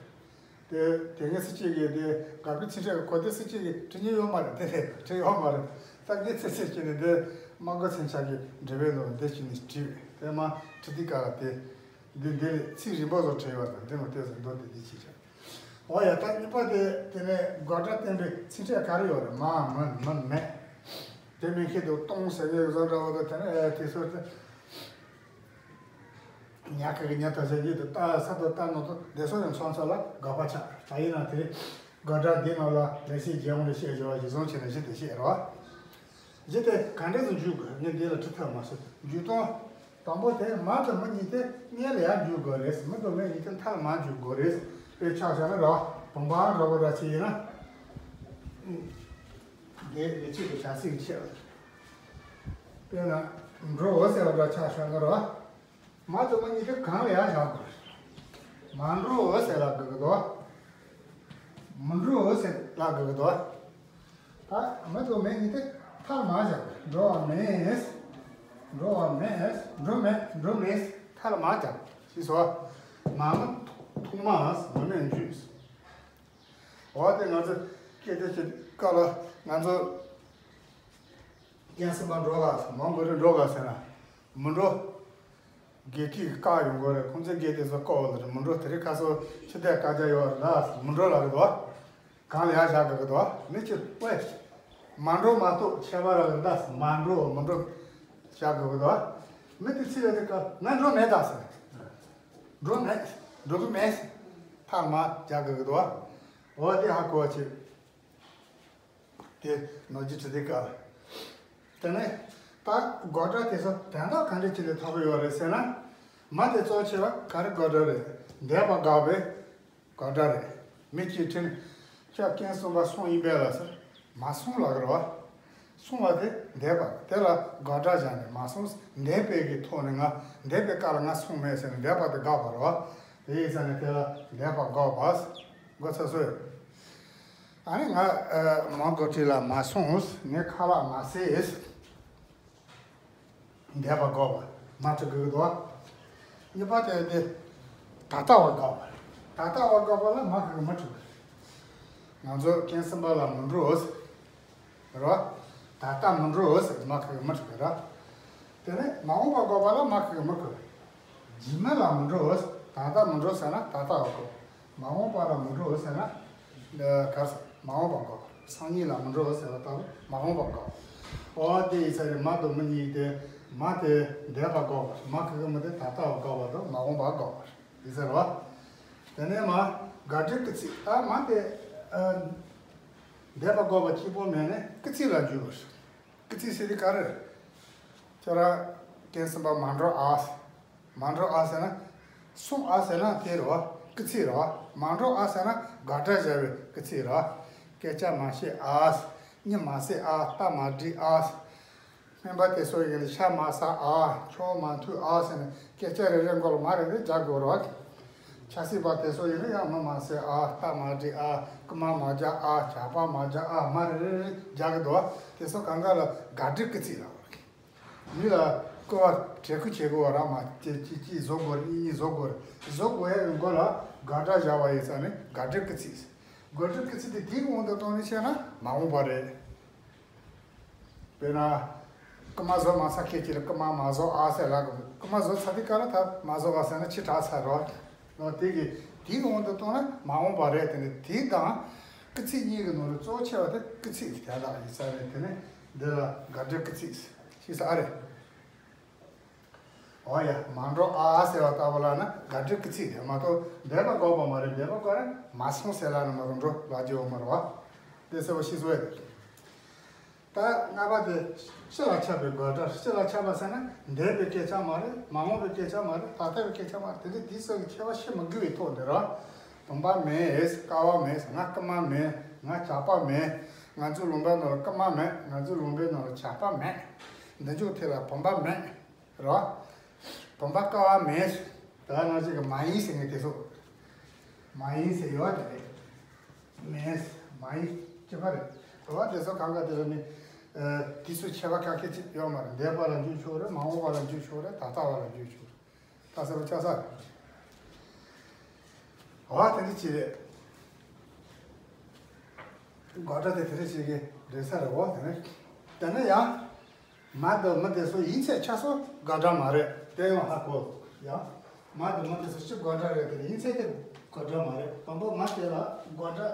དེ་དེ་ངས་སུ་གཅིག་གིས་དེ་དགག་པའི་ཚིག་ཕྲད་གོ་བདེ་སུ་གཅིག་གིས་ཁྲིད་མཁན་ཡོད་མ་རེད། དེ་རེད་ཁྲིད་ཡོད་མ་རེད། ད་ངས་ཚེ་ཚེ་བྱས་ནས་དེ་རྨ་སྒོ་ཚན་ཆགས་ཀྱི་འབྲེལ་བའི་ལོ་འདི་བྱས་ནས་བྲིས་པས། དེ་མ་ཁྲིད་དུས་ག་ལ་དེ་འདི་འདི་ལས་ཚིག་རིང་པོ་བཟོ་བྲིས་ཡོད་པ་དང་། འདི་མ་ལྟོས་ཟེར་མདོ་དེ་འདི་ཅིག་བྱས། འོ་ཡ། ད་གཉིས་པ་དེ་དེ་ནས་དགག་སྒྲ་བསྟན་པའི་ཚིག་ཕྲད་ག་རེ་ཡོད་རེད། མ་མིན་མིན་མེད། དེ་མིན་ཁྱེད་དུ་སྟོང་ཟེར་བའི་བཟོ་འདྲ་བོ་དང་། དེ་ནས་ཨེ་དེ་ཚོ་དེ་ཉག་གི་ཉག་ད་ཟེར་གྱི་དུ་ལྟ་ས་དང་ལྟ་ནོ་དང་དེ་ཚོ་ཡང་ཚང་ཚང་ལ་དགག་པ་ཆགས། ད་ཡིན་ན་དེ་དགག་སྒྲ་འདི་ནང་ལ་ལེགས་བཤད་ལྗོན་དབང་ལས་བཤད་བྱ་བ་གཞི་བཟུང་བྱས་ནས་གཞི་དེ་བཤད་རོགས། གཞི་དེ་ག་འདྲས་སུ་འཇུག་དགོས། ངས་འདི་ལ་ཁྲིད་ཐབས་མ་བྱུང་། འཇུག་སྟངས། དང་པོ་དེ་མ་དང་མི་གཉིས་དེ་སྔོན་ལ་ཡར་འཇུག་དགོས་རེད། མི་དང་མི་གཉིས་དེ་མཐའ་ལ་མར་འཇུག་དགོས་རེད། དཔེ་ཆ་བཞག་ན་ར། བུམ་པ་འདྲ་བོ་ར་ཅིག་ཡིན་ན། དེ་ལས་ཅིག་གི་བྱ་ཚིག་བཤད། དཔེར་ན་འགྲོ་འོ་ཟེར་བ་འདྲ་ཆ་བཞག་ན་ར། མ་དང་མི་གཉིས་དེ་གང་ལ་ཡར་བཞག་དགོས་རེད། མ་འགྲོ་འོ་ཟེར་ལབ་དགོས་ཀྱི་འདུག་མི་འགྲོ་འོ་ཟེར་ལབ་དགོས་ཀྱི་འདུག་ད་མི་དང་མི་གཉིས་དེ་མཐའ་ལ་མར་བཞག་དགོས། འགྲོ་བ་མེད། འགྲོ་བ་མེད། འགྲོ་མེད། འགྲོ་མེད། མཐའ་ལ་མར་བཞག་དགོས། ཞེས་སོ། མ་མི་ཐོག་མ་མི་མེད་འཇུག་འོ་དེ་ང་ཚོ་སྐད་ཆ་བཤད་སྐབས་ལ་ང་ཚོ་རྐྱེན་སེམས་པ་འགྲོ་ག་མང་པོ་རེ་འགྲོ་ག་ཟེར་ན་མི་འགྲོ། དགེ་སྐྱིད་ཀྱི་བཀའ་ཡོང་གི་རེད། ཁོང་ཚོའི་དགེ་དེ་ཚོ་བཀའ་འོག་ལ་རེད། མི་འགྲོ། དེ་རིང་ཁ་སང་ཕྱི་བལྟས་བཀའ་རྒྱ་ཡོད་རེད་ད། མི་འགྲོ་ལབ་གི་འདུག་གང་ལ་ཡར་བཞག་གི་འདུག་མི་གཅིག་ཝེ། མ་འགྲོ་མ་གཏོགས་ཁྱད་པར་རག་གི་ད། མ་འགྲོ་མི་འགྲོ་བཞག་གི་འདུག་མི་དེ་ཚིག་ལ་དེ་ཀ་ང་འགྲོ་མེད་ད་ཟེར། འགྲོ་མེད། འགྲོ་གི་མེད། ཐག་མ་རྒྱག་གི་འདུག་འོ་དེ་ཧ་གོ་བ་བྱེད། དེ་ནོར་གྱི་ཁྲི་དེ་ཀ། དེ་ནས་ད་དགག་སྒྲ་དེ་ཚོ་དོན་དག་ག་འདྲ་ཅིག་ལས་ཐོབ་ཡོད་རེད་ཟེར་ན། མ་དེ་གཙོ་ཆེ་བ་ག་རེ་དགག་སྒྲ་རེད། འདས་པ་དགག་པའི་དགག་སྒྲ་རེད། མི་གཅིག་ཁྲིད་ནས་ཁྱོད་རྐྱེན་གསུམ་པ་སོང་ཡིན་པས་ལ་ཟེར། མ་སོང་ལབ་ཀྱི་རེད་བ། སོང་བ་དེ་འདས་པ་དེ་ལ་དགག་སྒྲ་བཞག་ནས་མ་སོང་། འདས་པའི་གི་ཐོག་ནས་ང་འདས་པའི་སྐབས་ལ་ང་སོང་མེད་ཟེར་ནས་འདས་པ་དེ་དགག་པ་རེད་བ། དེ་ཡིན་ཙང་ནས་དེ་ལ་འདས་པ་དགག་པ། གོ་ཚར་སོང་ཡོད། ཨ་ནི་ང་མོན་གྷོ་སི་ཊི་ལ་མ་སོང་། ངས་ཁ་ལག་མ་ཟས། འདས་པ་འགོག་པ་མ་འགྲོ་གི་འདུག་གཉིས་པ་དེ་དེ་ད་ལྟ་བ་འགོག་པ། ད་ལྟ་བ་འགོག་པ་ལ་མ་གི་མ་འགྲོ་གི། ང་ཚོ་རྐྱེན་གསུམ་པ་ལ་མི་འགྲོ། རེད་བ། ད་ལྟ་མི་འགྲོ་ཟེར་མ་ཁག་མི་འགྲོ་གི་ར། དེ་ནས་མ་འོངས་པ་འགོག་པ་ལ་མ་ཁག་མི་འགྲོ། རྗེས་མ་ལ་མི་འགྲོ་ཟེར། ད་ལྟ་མི་འགྲོ་ཟེར་ན་ད་ལྟ་བ་འགོག་མ་འོངས་པ་ལ་མི་འགྲོ་ཟེར་ན། གར་ཟེར་མ་འོངས་པ་འགོག་སང་ཉིན་ལ་མི་འགྲོ་ཟེར་བ་ལྟ་བུ་མ་འོངས་པ་འགོག་འོ་དེ་ཡི་ཚེ་རེ་མ་དང་མི་གཉིས་ཏེ། མ་དེ་འདས་པ་འགོག་པ། མ་ཁག་མི་དེ་ད་ལྟ་བ་འགོག་པ་དང་མ་འོངས་པ་འགོག་པ་ཡི་ཚེ་རེ་བ། དེ་ནས་མ་དགག་སྒྲུབ་སྐུལ་ཚིག་ད་མ་དེ། འདས་པ་འགོག་པ་གཅིག་པོ་མེད་ནས་སྐུལ་ཚིག་ལ་འཇུག་པ་རེད། སྐུལ་ཚིག་ཟེར་དུས་ག་རེ་རེད། ཁྱོད་རང་རྐྱེན་གསུམ་པ་མ་འགྲོ་ཨ། མ་འགྲོ་ཨ་ཟེར་ན། སོང་ཨ་ཟེར་ན་དེ་རེད་བ། སྐུལ་ཚིག་རེད་བ། མ་འགྲོ་ཨ་ཟེར་ན་དགག་སྒྲ་སྦྱར་བའི་སྐུལ་ཚིག་རེད་བ། སྐད་ཆ་མ་བཤད་ཨ། གཉིད་མ་སད་ཨ། རྟ་མ་བསྒྲིགས་ཨ། སྨན་པ་དེ་ཚོ་ཡིན་ན་ཤ་མ་ཟ་ཨ། ཁྱོ་མ་འཐུང་ཨ་ཟེར་ནས་སྐད་ཆ་རེ་རེ་མགོ་ལ་མ་རེ་རེ་རྒྱག་དགོས་རེད་བ། ཆབ་སྲིད་པ་དེ་ཚོ་ཡིན་ན་ཡང་མི་མ་ཟ་ཨ། རྟ་མ་བསྒྲིགས་ཨ། རྐུ་མ་མ་རྒྱག་ཨ། ཇག་པ་མ་རྒྱག་ཨ། མ་རེ་རེ་རེ་རྒྱག་གི་འདུག་བ། དེ་ཚོ་གང་ག་ལ་དགག་སྒྲུབ་སྐུལ་ཚིག་ལ། མི་ལ་སྐུར་བ་བྲེ་ཁུ་བྱེད་དགོས་བ་ར་མ་གཅིག་གཅིག་གཅིག་བཟོ་དགོས་རེད། གཉིས་གཉིས་བཟོ་དགོས་རེད། བཟོ་དགོས་ཡ་ཡོད་མགོ་ལ་དགག་སྒྲ་བཞག་པ་ཡིན་ཙང་ནི་དགག་སྒྲུབ་སྐུལ་ཚིག་དགག་སྒྲུབ་སྐུལ་ཚིག་དེ་དེའི་དབང་དུ་གཏོང་ནི་བྱས་ན་མ་འོངས་པ་རེད། དཔེར་ན། རྐུ་མ་བཟོ་མ་ཚར་ཁེ་ཅི་ལ་རྐུ་མ་མ་བཟོ་ཨ་ཟེར་ལ་གི། རྐུ་མ་བཟོ་ཚར་དུས་ག་ལ་ད་མ་བཟོ་ཨ་ཟེར་ན་ཕྱི་དྲགས་ཚར་རོ། ལོ་དེ་གི་དེའི་དབང་དུ་གཏོང་ན་མ་འོངས་པ་རེད། དེ་ནི་དེ་དང་སྐུལ་ཚིག་གཉིས་ཀྱི་ནང་ལ་གཙོ་ཆེ་བ་དེ་སྐུལ་ཚིག་དེ་དག་ཡིན་ས་རེད། དེ་ནི་འདི་ལ་དགག་སྒྲུབ་སྐུལ་ཚིག་ཞེས་ཟེར་ཨ་རེད། འོ་ཡ། མ་འགྲོ་ཨ་ཟེར་བ་ལྟ་བུ་ལ་ནི་དགག་སྒྲུབ་སྐུལ་ཚིག་རེད་མ་གཏོགས་འདས་པ་འགོག་པ་མ་རེད། འདས་པ་འགོག་ན་མ་སོང་ཟེར་ལ་ནི་མ་རུ་འགྲོ་ལ་རྒྱུ་ཡོད་མ་རེད་བ། དེ་ཟེར་བ་ཤེས་སོ་ཡ། ད་ལྔ་པ་དེ་སྤྱི་ལ་ཁྱབ་པའི་དགག་སྒྲ། སྤྱི་ལ་ཁྱབ་པ་ཟེར་ན་འདས་པའི་སྐད་ཆ་མ་རེད། མ་འོངས་པའི་སྐད་ཆ་མ་རེད། ད་ལྟ་བའི་སྐད་ཆ་མ་རེད། དེ་འདྲ་དེ་ཚོ་གི་ཁྱད་པར་ཤེས་མི་དགོས་པའི་ཐོག་འདི་ར། བུམ་པ་མེད། ཀ་བ་མེད། ང་རྐུ་མ་མེད། ང་ཇག་པ་མེད། ང་ཚོའི་ལུང་པའི་ནང་ལ་རྐུ་མ་མེད། ང་ཚོའི་ལུང་པའི་ནང་ལ་ཇག་པ་མེད། འདི་ཚོའི་ཐད་ལ་བུམ་པ་མེད། རེད་བ། བུམ་པ་ཀ་བ་མེད། ད་ནང་བཞིན་གྱི་མ་ཡིན་ཟེར་མཁན་དེ་ཚོ། མ་ཡིན་ཟེར་ཡོད་དེ་རེད། མེད། མ་ཡིན་གཅིག་པ་རེད། རེད་བ། དེ་ཚོ་གང་ག་དེ་ལ་ནི། ཨ། དེ་ཚོ་ཁྱད་པར་ག་གེ་ཅིག་ཡོད་མ་རེད། འདས་པ་ལ་འཇུག་ཆོག་རེད། མ་འོངས་པ་ལ་འཇུག་ཆོག་རེད། ད་ལྟ་བ་ལ་འཇུག་ཆོག་རེད། ད་ཟེར་བ་ཆགས་ས་རེད། འོ་དེ་འདྲ་ཅིག་རེད། དགག་སྒྲ་དེ་དེ་འདྲ་ཅིག་གི་འགྲེལ་ས་རེད། འོ་དེ་ནས་དེ་ནས་ཡང་། མ་དང་མི་དེ་ཚོ་ཡིན་ཚད་ཆ་སོགས་དགག་སྒྲ་མ་རེད། དེ་ཡང་ཧ་གོ། ཡང་། མ་དང་མི་དེ་ཚོ་སྤྱི་དགག་སྒྲ་རེད། དེ་ཡིན་ཚད་དེ་དགག་སྒྲ་མ་རེད། དང་པོ་མ་དེ་ལ་དགག་སྒྲ་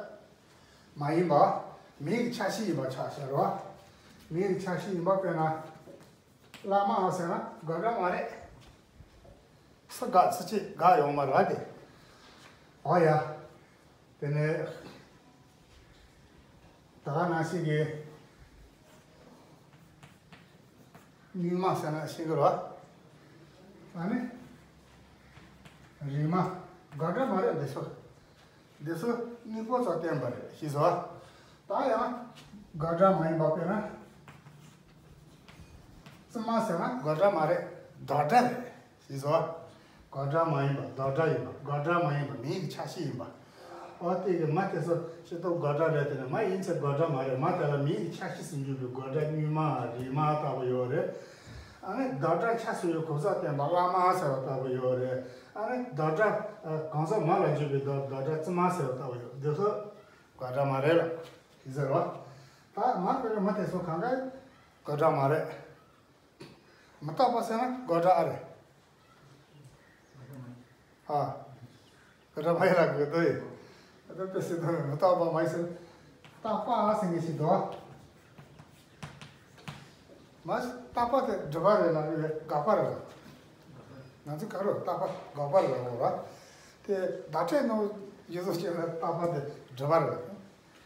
མ་ཡིན་པ། མིང་གི་ཆ་ཤས་ཡིན་པ་ཆགས་བཞག་རེད་བ། མིང་གི་ཆ་ཤས་ཡིན་པ་དཔེར་ན། བླ་མ་ཟེར་ན་དགག་སྒྲ་མ་རེད། སུ་དགག་སུ་ཅི་དགག་ཡོང་མ་རེད་དེ། འོ་ཡ། དེ་ནས་ད་ག་ནང་བཞིན་གྱི་སྙིགས་མ་ཟེར་ན་ཤེས་ཀྱི་རེད། ཨ་ནི་རིག་མ། དགག་སྒྲ་མ་རེད་འདི་ཚོ། འདི་ཚོ་སྙིང་པོ་ཙམ་བསྟན་པ་རེད་ཤེས་སོ། ད་ཡང་དགག་སྒྲ་མ་ཡིན་པ་དཔེར་ན། བཙུན་མ་ཟེར་ན་དགག་སྒྲ་མ་རེད། བདག་སྒྲ་རེད། ཤེས་སོང་། དགག་སྒྲ་མ་ཡིན་པ་བདག་སྒྲ་ཡིན་པ། དགག་སྒྲ་མ་ཡིན་པ་མིང་གི་ཆ་ཤས་ཡིན་པ། འོ་དེ་གི་མ་དེ་ཚོ་སྤྱི་ལྡོག་དགག་སྒྲ་རེད། དེ་ནི་མ་ཡིན་ཚེ་དགག་སྒྲ་མ་རེད། མ་དེ་ལ་མིང་གི་ཆ་ཤས་སུ་འཇུག་པའི་དགག་སྒྲ་སྙིགས་མ་རིག་མ་ལྟ་བུ་ཡོད་རེད། ཨ་ནི་བདག་སྒྲ་ཆ་ཟེར་བའི་གོ་ས་བསྟན་པ་བླ་མ་ཟེར་བ་ལྟ་བུ་ཡོད་རེད། ཨ་ནི་བདག་སྒྲ་གང་ཟག་མ་ལ་འཇུག་པའི་བདག་བདག་སྒྲ་བཙུན་མ་ཟེར་བ་ལྟ་བུ་ཡོད། འདི་ཚོ་དགག་སྒྲ་མ་རེད་ལ་ཞེས་ཟེར་བ། ད་མ་དཔེར་ན་མ་དེ་ཚོ་གང་ག་དགག་སྒྲ་མ་རེད། མི་རྟག་པ་ཟེར་ན་དགག་སྒྲ་ཨ་རེད། ཨ། དགག་སྒྲ་མ་ཡིན་ལ་དགག་དོ་ཡིན། ཨ་ད་དཔེ་སྲིད་དོ་མི་རྟག་པ་མ་ཡིན་ཟེར། རྟག་པ་ཨ་ཟེར་ངེས་ཤིག་དོ། མ་རྟག་པ་དེ་སྒྲུབ་པ་རེད་ལ་རེད་དགག་པ་རེད་ལ། ང་ཚོ་ག་རེ་རྟག་པ་དགག་པ་རེད་ལ་འོ་ར། དེ་བརྡ་ཕྲད་ནང་ཡོད་ཚོ་བྱས་ན་རྟག་པ་དེ་སྒྲུབ་པ་རེད་ལ།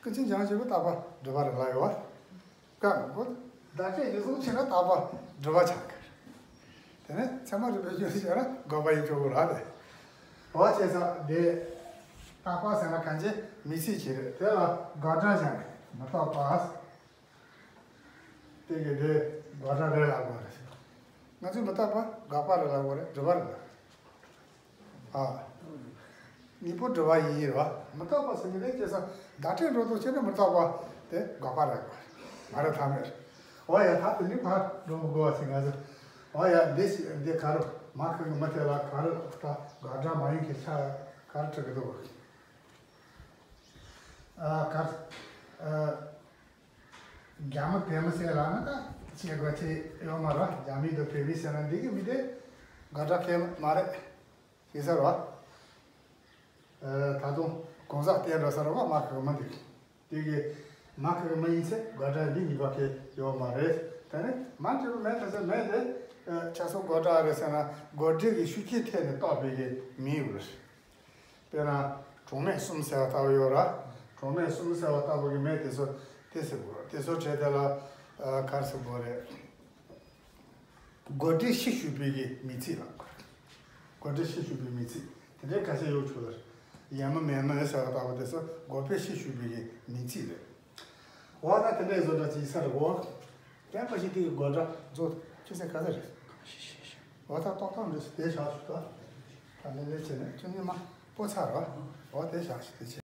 ཀུན་མཁྱེན་འཇམ་དབྱངས་ཆེན་པོ་རྟག་པ་སྒྲུབ་པ་རེད་ལ་ཡོད་བ། བཀའ་མང་པོ། བརྡ་ཕྲད་ཡོད་ཚུལ་ཕྱིན་ན་རྟག་པ་སྒྲུབ་པ་ཆགས་ཀྱི་རེད། དེ་ནས་ཚད་མ་རིག་པའི་རྒྱུད་ལ་བྱས་ན་དགག་པ་ཡིན་ཆོག་གི་རེད་དེ། འོ་བྱས་ཙང་དེ། རྟག་པ་ཟེར་ན་གང་ཅི་མིང་ཚིག་ཅིག་རེད། དེ་ལ་དགག་སྒྲ་བཞག་ནས་མི་རྟག་པ། དེ་གི་དེ་དགག་སྒྲ་རེད་ལབ་དགོས་རེད། ང་ཚོས་མི་རྟག་པ་དགག་པ་རེད་ལབ་དགོས་རེད། སྒྲུབ་པ་རེད་ལབ། ཨ། དངོས་པོ་འདྲ་བ་ཡིན་རེད་བ། མི་རྟག་པ་ཟེར་གྱི་རེད། བྱས་ཙང་བརྡ་སྤྲོད་འགྲོ་དུས་ཕྱིན་ན་མི་རྟག་པ་དེ་འགོག་པ་རེད། མ་རེད་ཐ་མེད་རེད། འོ་ཡ། ད་དེ་ནས་ཕར་འགྲོ་མི་དགོས་པ་ཞིག་ང་ཚོ། འོ་ཡ། འདི་ཞིག་འདི་ག་རེ། མ་ཁུ་གི་མི་དེ་ལ་ག་རེ། ད་དགག་སྒྲ་མ་ཡིན་གྱི་ཆ་ག་རེ་འབྲི་གི་འདུག་ཨ། ག་རེ། ཨ། རྒྱ་མི་བོད་མི་ཟེར་ལབ་ན་ད་བྱེད་དགོས་ཆེ་ཡོད་མ་རེད། རྒྱ་མི་དང་བོད་མི་ཟེར་ན་འདི་གི་མི་དེ་དགག་སྒྲ་ཕལ་མ་རེད། ཤེས་ས་རེད་བ། ཨ། ད་དུང་གང་ཟག་བསྟན་འགྲོ་ས་རེད་བ། མ་ཁུ་གི་མི་འདི། དེ་གི་མ་ཁུ་གི་མི་ཡིན་ཚེ་དགག་སྒྲ་འདི་གཉིས་པ་གི་ཡོད་མ་རེད། དེ་ནི་མ་འབྲི་བ་མེད་ད་ཟེར་མེད་དེ། ཨ། ཆ་ཚང་དགག་སྒྲ་རེད་ཟེར་ན་དགག་སྒྲའི་གི་ཤུགས་རྐྱེན་ཐད་ནས་བཏགས་པའི་གི་མི་ཡོད་རེད། དཔེར་ན་གྲངས་མེད་གསུམ་ཟེར་བ་ལྟ་བུ་ཡོད་ར། གྲངས་མེད་གསུམ་ཟེར་བ་ལྟ་བུ་གི་མེད་དེ་ཚོ་དེ་ཟེར་དགོས་ར། དེ་ཚོ་བྲལ་དེ་ལ། ཨ། ག་རེ་ཟེར་དགོས་རེད། དགག་སྒྲའི་ཕྱིར་ཞུགས་པའི་གི་མིང་ཚིག་ལ། དགག་སྒྲའི་ཕྱིར་ཞུགས་པའི་མིང་ཚིག་དེ་འདྲའི་ཁ་ཤས་ཡོད་ཆོག་ལ། ཡང་མིན་མིན་མིན་ཟེར་བ་ལྟ་བུ་དེ་ཚོ་དགག་པའི་ཕྱིར་ཞུགས་པའི་གི་མིང་ཚིག་རེད། འོ་ད་དེ་འདྲའི་བཟོ་འདྲ་ཅིག་ས་རེད་གོ། བསྟན་པ་ཞིག་དེ་གི་དགག་སྒྲ་རྫོགས་ཁྱོད་ཚེ་ག་ཚོད་རེད། འོ་ད་ཏོག་ཏོག་འདྲ་ཞིག་དེ་བཞག་ཞུ་ད། ད་ལེ་ལེ་བྱས་ནས་ཁྱོད་ཉི་མ་པོ་ཚར་རོ། འོ་དེ་བཞག་ཞུ་དེ་བྱས།